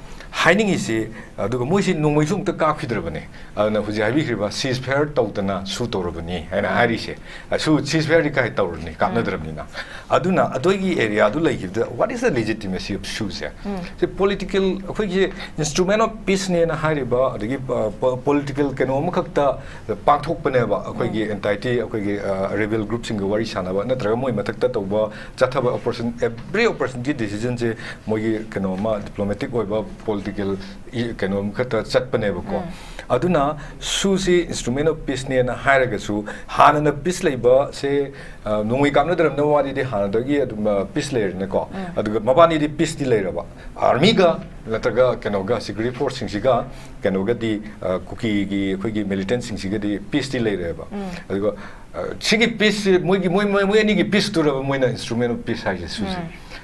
ꯍꯥꯏꯅꯤꯡꯉꯤꯁꯤ, ꯑꯗꯨꯒ ꯃꯣꯏꯁꯤ ꯅꯣꯡꯃꯩꯁꯨ ꯑꯝꯇ ꯀꯥꯞꯈꯤꯗ꯭ꯔꯕꯅꯦ꯫ ꯑꯗꯨꯅ ꯍꯧꯖꯤꯛ ꯍꯥꯏꯕꯤꯈ꯭ꯔꯤꯕ ceasefire ꯇꯧꯗꯅ ꯁꯨ ꯇꯧꯔꯕꯅꯤ ꯍꯥꯏꯅ ꯎꯝ꯫ ꯍꯥꯏꯔꯤꯁꯦ꯫ ꯑ, ꯁꯨ ceasefire ꯗꯤ ꯀꯥꯏ ꯇꯧꯔꯅꯤ, ꯎꯝ꯫ ꯀꯥꯞꯅꯗ꯭ꯔꯕꯅꯤꯅ꯫ ꯑꯗꯨꯅ ꯑꯗꯨꯒꯤ ꯑꯦꯔꯤꯌꯥꯗꯨ ꯂꯩꯈꯤꯕꯗ what is the legitimacy of ꯁꯨꯁꯦ? ꯎꯝ꯫ ꯁꯤ ꯄꯣꯂꯤꯇꯤꯀꯦꯜ, ꯑꯩꯈꯣꯏꯒꯤ instrument of peace ꯅꯦꯅ ꯍꯥꯏꯔꯤꯕ, ꯑꯗꯒꯤ, ꯑ, ꯄ-, ꯄꯣꯂꯤꯇꯤꯀꯦꯜ ꯀꯩꯅꯣ ꯑꯃꯈꯛꯇ ꯄꯥꯡꯊꯣꯛꯄꯅꯦꯕ, ꯑꯩꯈꯣꯏꯒꯤ ꯎꯝ꯫ ꯑꯦꯟꯇꯥꯏꯇꯤ, ꯑꯩꯈꯣꯏꯒꯤ, ꯑ, ꯔꯦꯕꯦꯜ ꯒ꯭ꯔꯨꯞꯁꯤꯡꯒ ꯋꯥꯔꯤ ꯁꯥꯟꯅꯕ ꯅꯠꯇ꯭ꯔꯒ ꯃꯣꯏ ꯃꯊꯛꯇ ꯇꯧꯕ ꯆꯠꯊꯕ operation, every operation ꯒꯤ decision ꯁꯦ ꯃꯣꯏꯒꯤ ꯀꯩꯅꯣ ꯑꯃ, ꯗꯤꯄ꯭ꯂꯣꯃꯦꯇꯤꯛ ꯑꯣꯏꯕ ꯄꯣꯂꯤꯁꯤ ꯄꯣꯂꯤꯇꯤꯀꯦꯜ ꯀꯩꯅꯣꯝ ꯈꯛꯇ ꯆꯠꯄꯅꯦꯕꯀꯣ꯫ ꯑꯗꯨꯅ ꯁꯨꯁꯤ instrument of peaceꯅꯦꯅ ꯍꯥꯏꯔꯒꯁꯨ, ꯍꯥꯟꯅꯅ ꯄꯤꯁ ꯂꯩꯕꯁꯦ, ꯑ, ꯅꯣꯡꯃꯩ ꯀꯥꯞꯅꯗ꯭ꯔꯕꯅ ꯋꯥꯔꯤꯗꯤ ꯍꯥꯟꯅꯗꯒꯤ ꯑꯗꯨꯝ, ꯑ, ꯄꯤꯁ ꯂꯩꯔꯦꯅꯀꯣ꯫ ꯑꯗꯨꯒ ꯃꯕꯥꯅꯤꯗꯤ ꯄꯤꯁꯇꯤ ꯂꯩꯔꯕ, ꯑꯥꯔꯃꯤꯒ ꯅꯠꯇ꯭ꯔꯒ ꯀꯩꯅꯣꯒ, ꯁꯦꯀ꯭ꯌꯨꯔꯤꯇꯤ ꯐꯣꯔꯁꯁꯤꯡꯁꯤꯒ ꯀꯩꯅꯣꯒꯗꯤ, ꯑ, ꯀꯨꯀꯤꯒꯤ ꯑꯩꯈꯣꯏꯒꯤ ꯃꯤꯂꯤꯇꯦꯟꯁꯤꯡꯁꯤꯒꯗꯤ ꯄꯤꯁꯇꯤ ꯂꯩꯔꯦꯕ꯫ ꯑꯗꯨꯒ, ꯑ, ꯁꯤꯒꯤ ꯄꯤꯁꯁꯤ ꯃꯣꯏꯒꯤ, ꯃꯣꯏ, ꯃꯣꯏ, ꯃꯣꯏ ꯑꯅꯤꯒꯤ ꯄꯤꯁꯇꯨꯔꯕ ꯃꯣꯏꯅ instrument of peace ꯍꯥꯏꯁꯦ ꯁꯨꯁꯦ?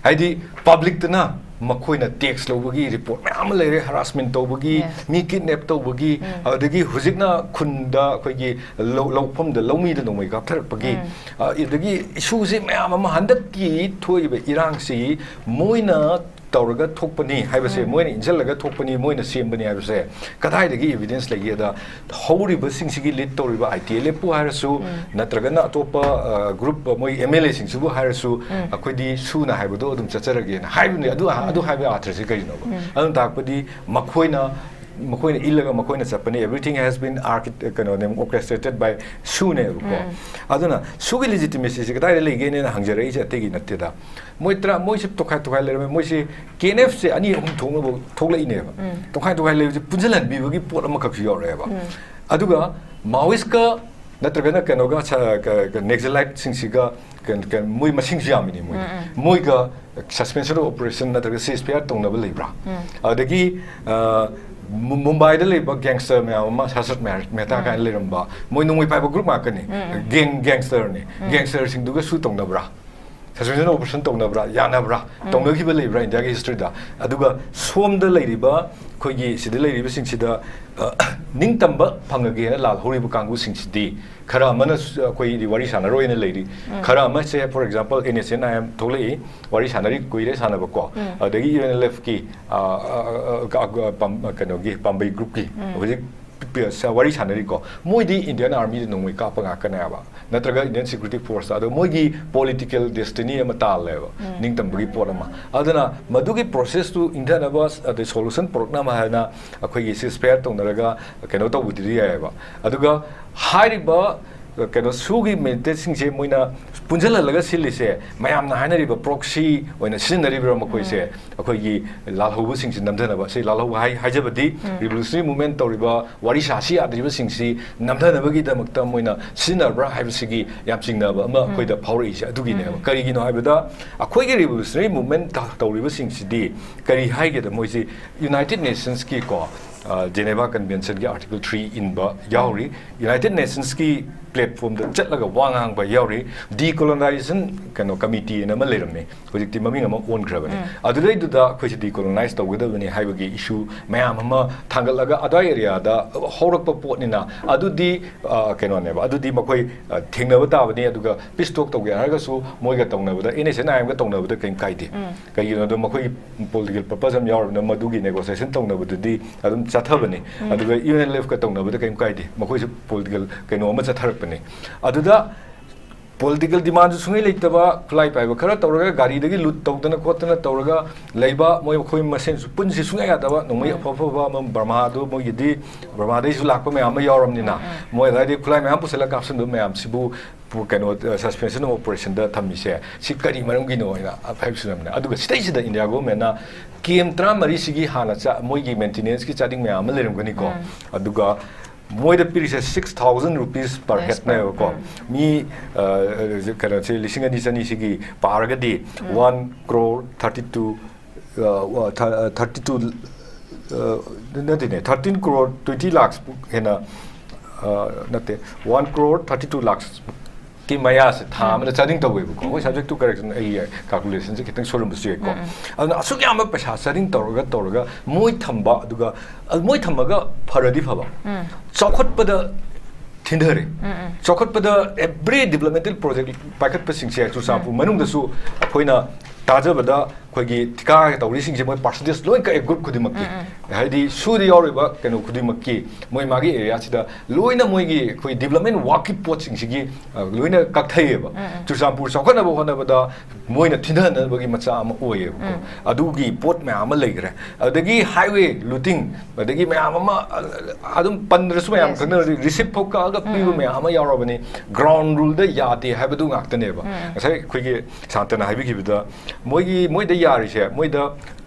ꯍꯥꯏꯗꯤ ꯄꯕ꯭ꯂꯤꯛꯇꯅ ꯃꯈꯣꯏꯅ ꯇꯦꯛꯁ ꯂꯧꯕꯒꯤ ꯔꯤꯄꯣꯔꯠ ꯃꯌꯥꯝ ꯑꯃ ꯂꯩꯔꯦ, ꯍꯔꯥꯁꯃꯦꯟ ꯇꯧꯕꯒꯤ, ꯃꯤ ꯀꯤꯗꯅꯦꯞ ꯇꯧꯕꯒꯤ, ꯑꯗꯒꯤ ꯍꯧꯖꯤꯛꯅ ꯈꯨꯟꯗ ꯑꯩꯈꯣꯏꯒꯤ ꯂꯧ-, ꯂꯧꯐꯝꯗ ꯂꯧꯃꯤꯗ ꯅꯣꯡꯃꯩ ꯀꯥꯞꯊꯔꯛꯄꯒꯤ, ꯑ, ꯑꯗꯒꯤ ꯏꯁꯨꯁꯦ ꯃꯌꯥꯝ ꯑꯃ ꯍꯟꯗꯛꯀꯤ ꯊꯣꯛꯏꯕ ꯏꯔꯥꯡꯁꯤ ꯃꯣꯏꯅ ꯇꯧꯔꯒ ꯊꯣꯛꯄꯅꯤ ꯍꯥꯏꯕꯁꯦ, ꯃꯣꯏꯅ ꯏꯟꯁꯤꯜꯂꯒ ꯊꯣꯛꯄꯅꯤ, ꯃꯣꯏꯅ ꯁꯦꯝꯕꯅꯤ ꯍꯥꯏꯕꯁꯦ ꯀꯗꯥꯏꯗꯒꯤ ꯏꯕꯤꯗꯦꯟꯁ ꯂꯩꯒꯦꯗ? ꯍꯧꯔꯤꯕꯁꯤꯡꯁꯤꯒꯤ ꯂꯤꯗ ꯇꯧꯔꯤꯕ ITLFꯄꯨ ꯍꯥꯏꯔꯁꯨ, ꯅꯠꯇ꯭ꯔꯒꯅ ꯑꯇꯣꯞꯄ, ꯑ, ꯒ꯭ꯔꯨꯞ, ꯃꯣꯏ MLAꯁꯤꯡꯁꯤꯕꯨ ꯍꯥꯏꯔꯁꯨ, ꯑꯩꯈꯣꯏꯗꯤ ꯁꯨꯅ ꯍꯥꯏꯕꯗꯣ ꯑꯗꯨꯝ ꯆꯠꯆꯔꯒꯦꯅ ꯍꯥꯏꯕꯅꯤ꯫ ꯑꯗꯨ, ꯑꯗꯨ ꯍꯥꯏꯕ ꯑꯥꯊ꯭ꯔꯁꯤ ꯀꯔꯤꯅꯣꯕ? ꯑꯗꯨꯅ ꯇꯥꯛꯄꯗꯤ ꯃꯈꯣꯏꯅ, ꯃꯈꯣꯏꯅ ꯏꯜꯂꯒ ꯃꯈꯣꯏꯅ ꯆꯠꯄꯅꯤ, everything has been archi-, ꯀꯩꯅꯣꯅꯦ, orchestrated by ꯁꯨꯅꯦꯕꯀꯣ꯫ ꯑꯗꯨꯅ ꯁꯨꯒꯤ legitimacyꯁꯤ ꯀꯗꯥꯏꯗ ꯂꯩꯒꯦꯅ ꯍꯪꯖꯔꯛꯏꯁꯦ ꯑꯇꯩꯒꯤ ꯅꯠꯇꯦꯗ꯫ ꯃꯣꯏ ꯇꯔꯥ, ꯃꯣꯏꯁꯦ ꯇꯣꯈꯥꯏ ꯇꯣꯈꯥꯏ ꯂꯩꯔꯝꯃꯦ꯫ ꯃꯣꯏꯁꯦ KNFꯁꯦ ꯑꯅꯤ ꯑꯍꯨꯝ ꯊꯣꯛꯅꯕ ꯊꯣꯛꯂꯛꯏꯅꯦꯕ꯫ ꯇꯣꯈꯥꯏ ꯇꯣꯈꯥꯏ ꯂꯩꯕꯁꯦ ꯄꯨꯟꯁꯤꯜꯍꯟꯕꯤꯕꯒꯤ ꯄꯣꯠ ꯑꯃꯈꯛꯁꯨ ꯌꯥꯎꯔꯛꯑꯦꯕ꯫ ꯑꯗꯨꯒ Maoistꯀ ꯅꯠꯇ꯭ꯔꯒꯅ ꯀꯩꯅꯣꯒ ꯁ-, ꯀ-, ꯀ-, Naxaliteꯁꯤꯡꯁꯤꯒ ꯀ-, ꯀ-, ꯃꯣꯏ ꯃꯁꯤꯡꯁꯨ ꯌꯥꯝꯃꯤꯅꯤ ꯃꯣꯏ꯫ ꯃꯣꯏꯒ suspension of operation ꯅꯠꯇ꯭ꯔꯒ ceasefire ꯇꯧꯅꯕ ꯂꯩꯕ꯭ꯔꯥ? ꯑꯗꯒꯤ, ꯑ, ꯃꯨ-, ꯃꯨꯝꯕꯥꯏꯗ ꯂꯩꯕ gangster ꯃꯌꯥꯝ ꯑꯃ, ꯁꯥꯁꯠ ꯃꯦꯍ-, ꯃꯦꯍꯇꯥ ꯀꯥꯏꯅ ꯂꯩꯔꯝꯕ, ꯃꯣꯏ ꯅꯣꯡꯃꯩ ꯄꯥꯏꯕ ꯒ꯭ꯔꯨꯞ ꯉꯥꯛꯇꯅꯤ꯫ ꯒꯦꯡ, gangsterꯅꯤ꯫ Gangsterꯁꯤꯡꯗꯨꯒꯁꯨ ꯇꯧꯅꯕ꯭ꯔꯥ? Suspension of operation ꯇꯧꯅꯕ꯭ꯔꯥ? ꯌꯥꯅꯕ꯭ꯔꯥ? ꯇꯧꯅꯈꯤꯕ ꯂꯩꯕ꯭ꯔꯥ ꯏꯟꯗꯤꯌꯥꯒꯤ historyꯗ? ꯑꯗꯨꯒ ꯁꯣꯝꯗ ꯂꯩꯔꯤꯕ, ꯑꯩꯈꯣꯏꯒꯤ ꯁꯤꯗ ꯂꯩꯔꯤꯕꯁꯤꯡꯁꯤꯗ, ꯑ, ꯅꯤꯡꯇꯝꯕ ꯐꯪꯉꯒꯦꯅ ꯂꯥꯜꯍꯧꯔꯤꯕ ꯀꯥꯡꯕꯨꯁꯤꯡꯁꯤꯗꯤ ꯈꯔ ꯑꯃꯅ ꯁ-, ꯑꯩꯈꯣꯏꯗꯤ ꯋꯥꯔꯤ ꯁꯥꯟꯅꯔꯣꯏꯅ ꯂꯩꯔꯤ꯫ ꯈꯔ ꯑꯃꯁꯦ, for example, NSCN-IM ꯊꯣꯛꯂꯛꯏ, ꯋꯥꯔꯤ ꯁꯥꯟꯅꯔꯤ, ꯀꯨꯏꯔꯦ ꯁꯥꯟꯅꯕꯀꯣ꯫ ꯑꯗꯒꯤ UNLFꯀꯤ, ꯑ, ꯑ, ꯑ, ꯑ, ꯄꯥꯝ-, ꯀꯩꯅꯣꯒꯤ, ꯄꯥꯝꯕꯩ ꯒ꯭ꯔꯨꯞꯀꯤ ꯍꯧꯖꯤꯛ ꯄ-, ꯁ-, ꯋꯥꯔꯤ ꯁꯥꯟꯅꯔꯤꯀꯣ, ꯃꯣꯏꯗꯤ Indian Armyꯗ ꯅꯣꯡꯃꯩ ꯀꯥꯞꯄ ꯉꯥꯛꯇꯅꯦꯕ, ꯅꯠꯇ꯭ꯔꯒ Indian Security Forceꯇ꯫ ꯑꯗꯣ ꯃꯣꯏꯒꯤ political destiny ꯑꯃ ꯇꯥꯜꯂꯦꯕ, ꯅꯤꯡꯇꯝꯕꯒꯤ ꯄꯣꯠ ꯑꯃ꯫ ꯑꯗꯨꯅ ꯃꯗꯨꯒꯤ processꯇꯨ ꯏꯪꯊꯅꯕ, ꯑꯗꯩ solution ꯄꯨꯔꯛꯅꯕ ꯍꯥꯏꯅ ꯑꯩꯈꯣꯏꯒꯤ ceasefire ꯇꯧꯅꯔꯒ ꯀꯩꯅꯣ ꯇꯧꯕꯗꯨꯗꯤ ꯌꯥꯏꯑꯕ꯫ ꯑꯗꯨꯒ ꯍꯥꯏꯔꯤꯕ ꯀꯩꯅꯣ, ꯁꯨꯒꯤ ꯃꯦꯟꯗꯦꯠꯁꯤꯡꯁꯦ ꯃꯣꯏꯅ ꯄꯨꯟꯁꯤꯜꯍꯜꯂꯒ ꯁꯤꯜꯂꯤꯁꯦ, ꯃꯌꯥꯝꯅ ꯍꯥꯏꯅꯔꯤꯕ ꯄ꯭ꯔꯣꯛꯁꯤ ꯑꯣꯏꯅ ꯁꯤꯖꯤꯟꯅꯔꯤꯕ꯭ꯔꯥ ꯃꯈꯣꯏꯁꯦ? ꯑꯩꯈꯣꯏꯒꯤ ꯂꯥꯜꯍꯧꯕꯁꯤꯡꯁꯤ ꯅꯝꯊꯅꯕ, ꯁꯤ ꯂꯥꯜꯍꯧꯕ ꯍꯥꯏ-, ꯍꯥꯏꯖꯕꯗꯤ ꯔꯤꯚꯣꯂꯨꯁꯅꯔꯤ ꯃꯨꯚꯃꯦꯟ ꯇꯧꯔꯤꯕ, ꯋꯥꯔꯤ ꯁꯥꯁꯤ ꯌꯥꯗ꯭ꯔꯤꯕꯁꯤꯡꯁꯤ ꯅꯝꯊꯅꯕꯒꯤꯗꯃꯛꯇ ꯃꯣꯏꯅ ꯁꯤꯖꯤꯟꯅꯕ꯭ꯔꯥ ꯍꯥꯏꯕꯁꯤꯒꯤ ꯌꯥꯝ ꯆꯤꯡꯅꯕ ꯑꯃ ꯑꯩꯈꯣꯏꯗ ꯐꯥꯎꯔꯛꯏꯁꯦ ꯑꯗꯨꯒꯤꯅꯦꯕ꯫ ꯀꯔꯤꯒꯤꯅꯣ ꯍꯥꯏꯕꯗ, ꯑꯩꯈꯣꯏꯒꯤ ꯔꯤꯚꯣꯂꯨꯁꯅꯔꯤ ꯃꯨꯚꯃꯦꯟ ꯇꯧꯔꯤꯕꯁꯤꯡꯁꯤꯗꯤ ꯀꯔꯤ ꯍꯥꯏꯒꯦꯗ, ꯃꯣꯏꯁꯤ ꯌꯨꯅꯥꯏꯇꯦꯗ ꯅꯦꯁꯟꯁꯀꯤꯀꯣ, ꯖꯦꯅꯦꯚꯥ ꯀꯟꯚꯦꯟꯁꯟꯒꯤ ꯑꯥꯔꯇꯤꯀꯜ ꯊ꯭ꯔꯤ ꯏꯟꯕ ꯌꯥꯎꯔꯤ꯫ ꯌꯨꯅꯥꯏꯇꯦꯗ ꯅꯦꯁꯟꯁꯀꯤ ꯄ꯭ꯂꯦꯠꯐꯣꯝꯗ ꯆꯠꯂꯒ ꯋꯥ ꯉꯥꯡꯕ ꯌꯥꯎꯔꯤ꯫ ꯗꯤꯀꯣꯂꯣꯅꯥꯏꯖꯦꯁꯟ ꯀꯩꯅꯣ ꯀꯃꯤꯇꯤ ꯍꯥꯏꯅ ꯑꯃ ꯂꯩꯔꯝꯃꯤ, ꯍꯧꯖꯤꯛꯇꯤ ꯃꯃꯤꯡ ꯑꯃ ꯑꯣꯟꯈ꯭ꯔꯕꯅꯤ꯫ ꯑꯗꯨꯗꯩꯗꯨꯗ ꯑꯩꯈꯣꯏꯁꯦ ꯗꯤꯀꯣꯂꯣꯅꯥꯏꯁ ꯇꯧꯒꯗꯕꯅꯤ ꯍꯥꯏꯕꯒꯤ ꯏꯁꯨ ꯃꯌꯥꯝ ꯑꯃ ꯊꯥꯡꯒꯠꯂꯒ, ꯑꯗ꯭ꯋꯥꯏ ꯑꯦꯔꯤꯌꯥꯗ ꯍꯧꯔꯛꯄ ꯄꯣꯠꯅꯤꯅ, ꯑꯗꯨꯗꯤ, ꯑ, ꯀꯩꯅꯣꯅꯦꯕ, ꯑꯗꯨꯗꯤ ꯃꯈꯣꯏ, ꯑ, ꯊꯦꯡꯅꯕ ꯇꯥꯕꯅꯤ꯫ ꯑꯗꯨꯒ ꯄꯤꯁ ꯇꯣꯛ ꯇꯧꯒꯦ ꯍꯥꯏꯔꯒꯁꯨ ꯃꯣꯏꯒ ꯇꯧꯅꯕꯗ, ꯑꯦꯟ ꯑꯦꯁ ꯑꯦꯟ ꯑꯥꯏ ꯑꯦꯝꯒ ꯇꯧꯅꯕꯗ ꯀꯔꯤꯝ ꯀꯥꯏꯗꯦ꯫ ꯀꯩꯒꯤꯅꯣꯗ, ꯃꯈꯣꯏꯒꯤ ꯄꯣꯂꯤꯇꯤꯀꯦꯜ ꯄꯔꯄꯁ ꯑꯃ ꯌꯥꯎꯔꯕꯅꯤꯅ, ꯃꯗꯨꯒꯤ ꯅꯦꯒꯣꯁꯤꯌꯦꯁꯟ ꯇꯧꯅꯕꯗꯨꯗꯤ ꯑꯗꯨꯝ ꯆꯠꯊꯕꯅꯤ꯫ ꯑꯗꯨꯒ ꯌꯨ ꯑꯦꯟ ꯑꯦꯜ ꯑꯦꯐꯀ ꯇꯧꯅꯕꯗ ꯀꯔꯤꯝ ꯀꯥꯏꯗꯦ, ꯃꯈꯣꯏꯁꯨ ꯄꯣꯂꯤꯇꯤꯀꯦꯜ ꯀꯩꯅꯣ ꯑꯃ ꯆꯠꯊꯔꯛꯄꯅꯤ꯫ ꯑꯗꯨꯗ ꯄꯣꯂꯤꯇꯤꯀꯦꯜ ꯗꯤꯃꯥꯟꯁꯨ ꯁꯨꯡꯂꯩ ꯂꯩꯇꯕ, ꯈꯨꯠꯂꯥꯏ ꯄꯥꯏꯕ ꯈꯔ ꯇꯧꯔꯒ, ꯒꯥꯔꯤꯗꯒꯤ ꯂꯨꯠ ꯇꯧꯗꯅ ꯈꯣꯠꯇꯅ ꯇꯧꯔꯒ ꯂꯩꯕ, ꯃꯣꯏ, ꯃꯈꯣꯏ ꯃꯁꯦꯟꯁꯨ ꯄꯨꯟꯁꯤ ꯁꯨꯡꯌꯥ ꯌꯥꯗꯕ, ꯅꯣꯡꯃꯩ ꯑꯐ ꯑꯐꯕ ꯑꯃ, ꯕꯔꯃꯥꯗꯨ, ꯃꯣꯏꯒꯤꯗꯤ ꯕꯔꯃꯥꯗꯩꯁꯨ ꯂꯥꯛꯄ ꯃꯌꯥꯝ ꯑꯃ ꯌꯥꯎꯔꯕꯅꯤꯅ, ꯃꯣꯏ ꯑꯗꯨꯋꯥꯏꯗꯒꯤ ꯈꯨꯠꯂꯥꯏ ꯃꯌꯥꯝ ꯄꯨꯁꯜꯂꯒ ꯀꯥꯞꯁꯟꯕ ꯃꯌꯥꯝꯁꯤꯕꯨ ꯄꯨ-, ꯀꯩꯅꯣ, ꯁꯁꯄꯦꯟꯁꯟ ꯑꯣꯐ ꯑꯣꯄꯔꯦꯁꯟꯗ ꯊꯝꯃꯤꯁꯦ, ꯁꯤ ꯀꯔꯤ ꯃꯔꯝꯒꯤꯅꯣ ꯍꯥꯏꯅ ꯍꯥꯏꯕꯁꯨ ꯂꯩꯔꯝꯕꯅꯦ꯫ ꯑꯗꯨꯒ ꯁꯤꯗꯩꯁꯤꯗ ꯏꯟꯗꯤꯌꯥ ꯒꯣꯚꯔꯟꯃꯦꯟꯠꯅ ꯀꯦꯝ ꯇꯔꯥꯃꯔꯤꯁꯤꯒꯤ ꯍꯥꯟꯅ ꯆꯥ-, ꯃꯣꯏꯒꯤ ꯃꯦꯟꯇꯦꯅꯦꯟꯁꯀꯤ ꯆꯥꯗꯤꯡ ꯃꯌꯥꯝ ꯑꯃ ꯂꯩꯔꯝꯒꯅꯤꯀꯣ꯫ ꯑꯗꯨꯒ ꯃꯣꯏꯗ ꯄꯤꯔꯤꯁꯦ six thousand rupees per headꯅꯦꯕꯀꯣ꯫ ꯃꯤ, ꯑ, ꯀꯩꯅꯣꯁꯦ, ꯂꯤꯁꯤꯡ ꯑꯅꯤ ꯆꯅꯤꯁꯤꯒꯤ ꯄꯥꯔꯒꯗꯤ one crore thirty two, ꯑ, ꯊꯥꯔꯇꯤ ꯇꯨ, ꯑ, ꯅꯠꯇꯦꯅꯦ, thirteen crore twenty lakhs ꯍꯦꯟꯅ, ꯑ, ꯅꯠꯇꯦ, one crore thirty two lakhs ꯀꯤ ꯃꯌꯥꯁꯦ ꯊꯥ ꯑꯃꯗ ꯆꯥꯗꯤꯡ ꯇꯧꯋꯦꯕꯀꯣ꯫ ꯑꯩꯈꯣꯏ subject to correction, ꯑꯩꯒꯤ calculationꯁꯦ ꯈꯤꯇꯪ ꯁꯣꯏꯔꯝꯕꯁꯨ ꯌꯥꯏꯀꯣ꯫ ꯑꯗꯨꯅ ꯑꯁꯨꯛ ꯌꯥꯝꯕ ꯄꯩꯁꯥ ꯆꯥꯗꯤꯡ ꯇꯧꯔꯒ, ꯇꯧꯔꯒ ꯃꯣꯏ ꯊꯝꯕ, ꯑꯗꯨꯒ, ꯑ, ꯃꯣꯏ ꯊꯝꯃꯒ ꯐꯔꯗꯤ ꯐꯕ, ꯆꯥꯎꯈꯠꯄꯗ ꯊꯤꯟꯊꯔꯦ꯫ ꯆꯥꯎꯈꯠꯄꯗ every developmental project ꯄꯥꯏꯈꯠꯄꯁꯤꯡꯁꯦ ꯆꯨꯔꯆꯥꯟꯄꯨꯔ ꯃꯅꯨꯡꯗꯁꯨ ꯑꯩꯈꯣꯏꯅ ꯇꯥꯖꯕꯗ ꯑꯩꯈꯣꯏꯒꯤ ꯊꯤꯀꯥ ꯇꯧꯔꯤꯁꯤꯡꯁꯦ ꯃꯣꯏ ꯄꯥꯔꯁꯦꯟꯇꯦꯖ ꯂꯣꯏ ꯀꯛꯑꯦ, ꯒ꯭ꯔꯨꯞ ꯈꯨꯗꯤꯡꯃꯛꯀꯤ꯫ ꯎꯝ, ꯎꯝ꯫ ꯍꯥꯏꯗꯤ ꯁꯨꯗ ꯌꯥꯎꯔꯤꯕ ꯀꯩꯅꯣ ꯈꯨꯗꯤꯡꯃꯛꯀꯤ ꯃꯣꯏ ꯃꯥꯒꯤ ꯑꯦꯔꯤꯌꯥꯁꯤꯗ ꯂꯣꯏꯅ ꯃꯣꯏꯒꯤ ꯑꯩꯈꯣꯏ ꯗꯤꯕꯂꯞꯃꯦꯟ ꯋꯥꯛꯀꯤ ꯄꯣꯠꯁꯤꯡꯁꯤꯒꯤ ꯑ, ꯂꯣꯏꯅ ꯀꯛꯊꯩꯑꯕ꯫ ꯎꯝ, ꯎꯝ꯫ ꯆꯨꯔꯆꯥꯟꯄꯨꯔ ꯆꯥꯎꯈꯠꯅꯕ ꯍꯣꯠꯅꯕꯗ ꯃꯣꯏꯅ ꯊꯤꯟꯊꯅꯕꯒꯤ ꯃꯆꯥꯛ ꯑꯃ ꯑꯣꯏꯌꯦꯕꯀꯣ꯫ ꯎꯝ꯫ ꯑꯗꯨꯒꯤ ꯄꯣꯠ ꯃꯌꯥꯝ ꯑꯃ ꯂꯩꯈ꯭ꯔꯦ꯫ ꯑꯗꯒꯤ ꯍꯥꯏꯋꯦ ꯂꯨꯇꯤꯡ, ꯑꯗꯒꯤ ꯃꯌꯥꯝ ꯑꯃ, ꯑ, ꯑꯗꯨꯝ ꯄꯟꯗ꯭ꯔꯁꯨ ꯃꯌꯥꯝ Yes, ꯈꯪꯅꯔꯗꯤ, yes. ꯔꯤꯁꯤꯞ ꯐꯥꯎ ꯀꯛꯑꯒ ꯎꯝ, ꯄꯤꯕ ꯎꯝ꯫ ꯃꯌꯥꯝ ꯑꯃ ꯌꯥꯎꯔꯕꯅꯤ꯫ ꯒ꯭ꯔꯥꯎꯟ ꯔꯨꯜꯗ ꯌꯥꯗꯦ ꯍꯥꯏꯕꯗꯨ ꯉꯥꯛꯇꯅꯦꯕ꯫ ꯎꯝ꯫ ꯉꯁꯥꯏ ꯑꯩꯈꯣꯏꯒꯤ ꯁꯥꯟꯇꯅ ꯍꯥꯏꯕꯤꯈꯤꯕꯗ, ꯃꯣꯏꯒꯤ, ꯃꯣꯏꯗ ꯌꯥꯔꯤꯁꯦ, ꯃꯣꯏꯗ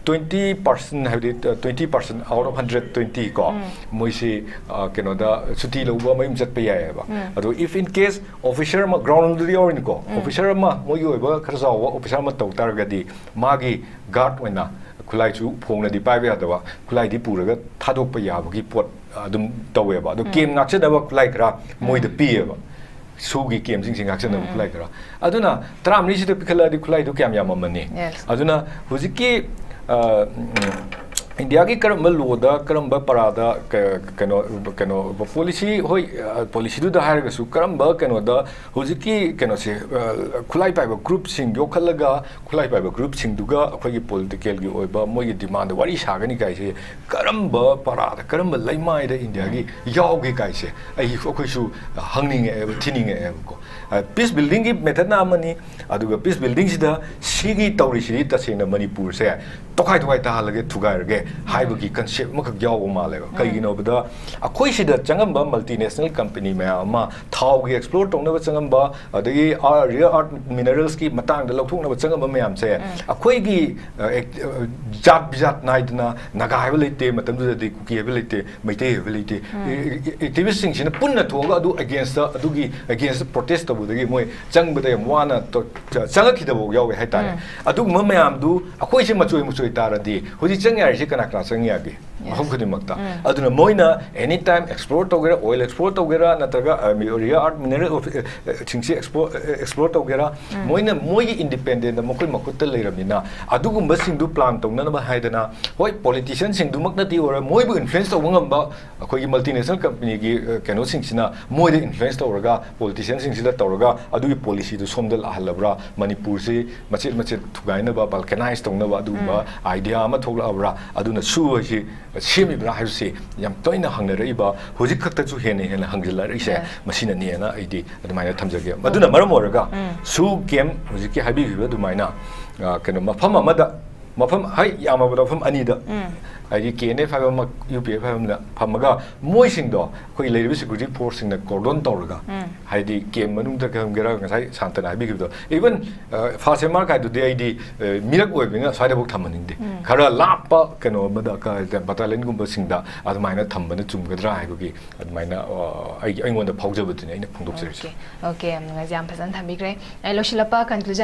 twenty percent, ꯍꯥꯏꯕꯗꯤ, uh, twenty percent out of hundred twenty ꯀꯣ, ꯎꯝ꯫ ꯃꯣꯏꯁꯤ, uh, ꯀꯩꯅꯣꯗ ꯁꯨꯇꯤ ꯂꯧꯕ ꯃꯌꯨꯝ ꯆꯠꯄ ꯌꯥꯏꯑꯕ꯫ ꯎꯝ꯫ ꯑꯗꯣ if in case officer ꯑꯃ, ꯒ꯭ꯔꯥꯎꯟꯗꯗꯤ ꯌꯥꯎꯔꯤꯅꯤꯀꯣ, ꯎꯝ꯫ Officer ꯑꯃ, ꯃꯣꯏꯒꯤ ꯑꯣꯏꯕ ꯈꯔ ꯆꯥꯎꯕ officer ꯑꯃ ꯇꯧ ꯇꯥꯔꯒꯗꯤ, ꯃꯥꯒꯤ ꯒꯥꯔꯗ ꯑꯣꯏꯅ, ꯈꯨꯠꯂꯥꯏꯁꯨ ꯐꯣꯡꯅꯗꯤ ꯄꯥꯏꯕ ꯌꯥꯗꯕ, ꯈꯨꯠꯂꯥꯏꯗꯤ ꯄꯨꯔꯒ ꯊꯥꯗꯣꯛꯄ ꯌꯥꯕꯒꯤ ꯄꯣꯠ ꯑꯗꯨꯝ ꯇꯧꯋꯦꯕ꯫ ꯑꯗꯣ ꯎꯝ꯫ ꯀꯦꯝ ꯉꯥꯛꯆꯅꯕ ꯈꯨꯠꯂꯥꯏ ꯈꯔ ꯃꯣꯏꯗ ꯎꯝ꯫ ꯄꯤꯌꯦꯕ꯫ ꯁꯨꯒꯤ ꯀꯦꯝꯁꯤꯡꯁꯦ ꯉꯥꯛꯆꯅꯕ ꯎꯝ, ꯎꯝ꯫ ꯈꯨꯠꯂꯥꯏ ꯈꯔ꯫ ꯑꯗꯨꯅ ꯇꯔꯥꯃꯔꯤꯁꯤꯗ ꯄꯤꯈꯠꯂꯛꯑꯗꯤ ꯈꯨꯠꯂꯥꯏꯗꯨ ꯀꯌꯥꯝ ꯌꯥꯝꯃꯝꯃꯅꯤ? Yes꯫ ꯑꯗꯨꯅ ꯍꯧꯖꯤꯛꯀꯤ, ꯑ, ꯎꯝ, ꯏꯟꯗꯤꯌꯥꯒꯤ ꯀꯔꯝꯕ ꯂꯣꯗ, ꯀꯔꯝꯕ ꯄꯔꯥꯗ, ꯀ-, ꯀꯩꯅꯣ, ꯀꯩꯅꯣ, ꯄꯣꯂꯤꯁꯤ, ꯍꯣꯏ, ꯑ, ꯄꯣꯂꯤꯁꯤꯗꯨꯗ ꯍꯥꯏꯔꯒꯁꯨ ꯀꯔꯝꯕ ꯀꯩꯅꯣꯗ ꯍꯧꯖꯤꯛꯀꯤ ꯀꯩꯅꯣꯁꯦ, ꯑ, ꯈꯨꯠꯂꯥꯏ ꯄꯥꯏꯕ ꯒ꯭ꯔꯨꯞꯁꯤꯡ ꯌꯣꯛꯈꯠꯂꯒ, ꯈꯨꯠꯂꯥꯏ ꯄꯥꯏꯕ ꯒ꯭ꯔꯨꯞꯁꯤꯡꯗꯨꯒ ꯑꯩꯈꯣꯏꯒꯤ ꯄꯣꯂꯤꯇꯤꯀꯦꯜꯒꯤ ꯑꯣꯏꯕ ꯃꯣꯏꯒꯤ ꯗꯤꯃꯥꯟꯗ ꯋꯥꯔꯤ ꯁꯥꯒꯅꯤ ꯀꯥꯏꯁꯦ ꯀꯔꯝꯕ ꯄꯔꯥꯗ, ꯀꯔꯝꯕ ꯂꯩꯃꯥꯏꯗ ꯏꯟꯗꯤꯌꯥꯒꯤ ꯌꯥꯎꯒꯦ ꯀꯥꯏꯁꯦ ꯑꯩ, ꯑꯩꯈꯣꯏꯁꯨ ꯍꯪꯅꯤꯡꯉꯛꯑꯦꯕ, ꯊꯤꯅꯤꯡꯉꯛꯑꯦꯕꯀꯣ꯫ ꯑ, ꯄꯤꯁ ꯕꯤꯜꯗꯤꯡꯒꯤ ꯃꯦꯊꯠꯅ ꯑꯃꯅꯤ, ꯑꯗꯨꯒ ꯄꯤꯁ ꯕꯤꯜꯗꯤꯡꯁꯤꯗ ꯁꯤꯒꯤ ꯇꯧꯔꯤꯁꯤꯗꯤ ꯇꯁꯦꯡꯅ ꯃꯅꯤꯄꯨꯔꯁꯦ ꯇꯣꯈꯥꯏ ꯇꯣꯈꯥꯏ ꯇꯥꯍꯜꯂꯒꯦ, ꯊꯨꯒꯥꯏꯔꯒꯦ ꯍꯥꯏꯕꯒꯤ ꯀꯟꯁꯦꯞ ꯑꯃꯈꯛ ꯌꯥꯎꯕ ꯃꯥꯜꯂꯦꯕ꯫ ꯎꯝ꯫ ꯀꯩꯒꯤꯅꯣꯕꯗ ꯑꯩꯈꯣꯏ ꯁꯤꯗ ꯆꯪꯉꯝꯕ ꯃꯜꯇꯤꯅꯦꯁꯅꯦꯜ ꯀꯝꯄꯅꯤ ꯃꯌꯥꯝ ꯑꯃ ꯊꯥꯎꯒꯤ ꯑꯦꯛꯁꯄ꯭ꯂꯣꯔ ꯇꯧꯅꯕ ꯆꯪꯉꯝꯕ, ꯑꯗꯒꯤ ꯑꯥ, ꯔꯤꯌꯔ ꯑꯥꯔꯠ ꯃꯤꯅꯔꯦꯜꯁꯀꯤ ꯃꯇꯥꯡꯗ ꯂꯧꯊꯣꯛꯅꯕ ꯆꯪꯉꯝꯕ ꯃꯌꯥꯝꯁꯦ, ꯎꯝ꯫ ꯑꯩꯈꯣꯏꯒꯤ, ꯑ, ꯑꯦꯛ-, ꯑ, ꯖꯥꯠ ꯕꯤꯖꯥꯠ ꯅꯥꯏꯗꯅ ꯅꯥꯒꯥ ꯍꯥꯏꯕ ꯂꯩꯇꯦ, ꯃꯇꯝꯗꯨꯗꯗꯤ ꯀꯨꯀꯤ ꯍꯥꯏꯕ ꯂꯩꯇꯦ, ꯃꯩꯇꯩ ꯍꯥꯏꯕ ꯂꯩꯇꯦ꯫ ꯎꯝ꯫ ꯑꯦ-, ꯑꯦ-, ꯑꯦꯛꯇꯤꯚꯤꯁꯁꯤꯡꯁꯤꯅ ꯄꯨꯟꯅ ꯊꯣꯛꯑꯒ ꯑꯗꯨ ꯑꯒꯦꯟꯁꯇ, ꯑꯗꯨꯒꯤ ꯑꯒꯦꯟꯁꯇ ꯄ꯭ꯔꯣꯇꯦꯁ ꯇꯧꯕꯗꯒꯤ ꯃꯣꯏ ꯆꯪꯕꯗ ꯌꯥꯝ ꯋꯥꯅ ꯇꯧ-, ꯆ-, ꯆꯪꯉꯛꯈꯤꯗꯕ ꯌꯥꯎꯋꯦ ꯍꯥꯏꯇꯥꯔꯦ꯫ ꯎꯝ꯫ ꯑꯗꯨꯒꯨꯝꯕ ꯃꯌꯥꯝꯗꯨ ꯑꯩꯈꯣꯏꯁꯦ ꯃꯆꯣꯏ ꯃꯆꯣꯏ ꯇꯥꯔꯗꯤ ꯍꯧꯖꯤꯛ ꯆꯪ ꯌꯥꯔꯤꯁꯦ ꯀꯅꯥ ꯀꯅꯥ ꯆꯪ ꯌꯥꯒꯦ? ꯃꯐꯝ ꯈꯨꯗꯤꯡꯃꯛꯇ꯫ ꯑꯗꯨꯅ ꯃꯣꯏꯅ any time explore ꯇꯧꯒꯦꯔꯥ, oil explore ꯇꯧꯒꯦꯔꯥ, ꯅꯠꯇ꯭ꯔꯒ rare earth mineral ꯁꯤꯡꯁꯤ explore explore ꯇꯧꯒꯦꯔꯥ, ꯃꯣꯏꯅ ꯃꯣꯏꯒꯤ independent ꯃꯈꯣꯏ ꯃꯈꯨꯠꯇ ꯂꯩꯔꯕꯅꯤꯅ, ꯑꯗꯨꯒꯨꯝꯕꯁꯤꯡꯗꯨ plan ꯇꯧꯅꯅꯕ ꯍꯥꯏꯗꯅ, ꯍꯣꯏ, politician ꯁꯤꯡꯗꯨꯃꯛꯅꯗꯤ ꯑꯣꯏꯔꯣꯏ, ꯃꯣꯏꯕꯨ influence ꯇꯧꯕ ꯉꯝꯕ ꯑꯩꯈꯣꯏꯒꯤ multinational company ꯒꯤ ꯀꯩꯅꯣꯁꯤꯡꯁꯤꯅ ꯃꯣꯏꯗ influence ꯇꯧꯔꯒ, politician ꯁꯤꯡꯁꯤꯗ ꯇꯧꯔꯒ, ꯑꯗꯨꯒꯤ policy ꯗꯨ ꯁꯣꯝꯗ ꯂꯥꯛꯍꯜꯂꯕ꯭ꯔꯥ, ꯃꯅꯤꯄꯨꯔꯁꯤ ꯃꯆꯦꯠ ꯃꯆꯦꯠ ꯊꯨꯒꯥꯏꯅꯕ, balkanize ꯇꯧꯅꯕ ꯑꯗꯨꯒꯨꯝꯕ idea ꯑꯃ ꯊꯣꯛꯂꯛꯑꯕ꯭ꯔꯥ, ꯑꯗꯨꯅ ꯁꯨ ꯍꯥꯏꯁꯤ ꯁꯦꯝꯃꯤꯕ꯭ꯔꯥ ꯍꯥꯏꯕꯁꯤ ꯌꯥꯝ ꯇꯣꯏꯅ ꯍꯪꯅꯔꯛꯏꯕ, ꯍꯧꯖꯤꯛ ꯈꯛꯇꯁꯨ ꯍꯦꯟꯅ ꯍꯦꯟꯅ ꯍꯪꯖꯤꯜꯂꯛꯏꯁꯦ ꯃꯁꯤꯅꯅꯦꯅ ꯑꯩꯗꯤ ꯑꯗꯨꯃꯥꯏꯅ ꯊꯝꯖꯒꯦ꯫ ꯑꯗꯨꯅ ꯃꯔꯝ ꯑꯣꯏꯔꯒ ꯁꯨ ꯀꯦꯝ ꯍꯧꯖꯤꯛꯀꯤ ꯍꯥꯏꯕꯤꯈꯤꯕ ꯑꯗꯨꯃꯥꯏꯅ, ꯑ, ꯀꯩꯅꯣ, ꯃꯐꯝ ꯑꯃꯗ, ꯃꯐꯝ, ꯍꯥꯏ, ꯌꯥꯝꯃꯕꯗ ꯃꯐꯝ ꯑꯅꯤꯗ, ꯍꯥꯏꯗꯤ ꯀꯦ ꯑꯦꯟ ꯑꯦꯐ ꯍꯥꯏꯕ ꯑꯃ, ꯌꯨ ꯄꯤ ꯑꯦꯐ ꯍꯥꯏꯕ ꯑꯃꯗ ꯐꯝꯃꯒ, ꯃꯣꯏꯁꯤꯡꯗꯣ ꯑꯩꯈꯣꯏ ꯂꯩꯔꯤꯕ security force ꯁꯤꯡꯅ cordon ꯇꯧꯔꯒ, ꯍꯥꯏꯗꯤ ꯀꯦꯝ ꯃꯅꯨꯡꯗ ꯊꯝꯒꯦꯔꯥ, ꯉꯁꯥꯏ ꯁꯥꯟꯇꯅ ꯍꯥꯏꯕꯤꯈꯤꯕꯗꯣ, even, ꯑ, ꯐꯥꯁ ꯑꯦꯝ ꯑꯥꯔ ꯀꯥꯏꯗꯨꯗꯤ ꯑꯩꯗꯤ, ꯑ, ꯃꯤꯔꯛ ꯑꯣꯏꯕꯅꯤꯅ ꯁ꯭ꯋꯥꯏꯗꯐꯥꯎ ꯊꯝꯍꯟꯅꯤꯡꯗꯦ꯫ ꯈꯔ ꯂꯥꯞꯄ ꯀꯩꯅꯣ ꯑꯃꯗ, ꯀ-, ꯕꯇꯥꯂꯤꯌꯟꯒꯨꯝꯕꯁꯤꯡꯗ ꯑꯗꯨꯃꯥꯏꯅ ꯊꯝꯕꯅ ꯆꯨꯝꯒꯗ꯭ꯔꯥ ꯍꯥꯏꯕꯒꯤ ꯑꯗꯨꯃꯥꯏꯅ, ꯑ, ꯑꯩꯒꯤ, ꯑꯩꯉꯣꯟꯗ ꯐꯥꯎꯖꯕꯗꯨꯅꯤ ꯑꯩꯅ ꯐꯣꯡꯗꯣꯛꯆꯔꯤꯁꯦ꯫ ꯑꯣꯀꯦ, ꯑꯣꯀꯦ, ꯌꯥꯝ ꯅꯨꯡꯉꯥꯏꯖꯩ, ꯌꯥꯝ ꯐꯖꯅ ꯊꯝꯕꯤꯈ꯭ꯔꯦ꯫ ꯑꯩ ꯂꯣꯏꯁꯤꯜꯂꯛꯄ conclusion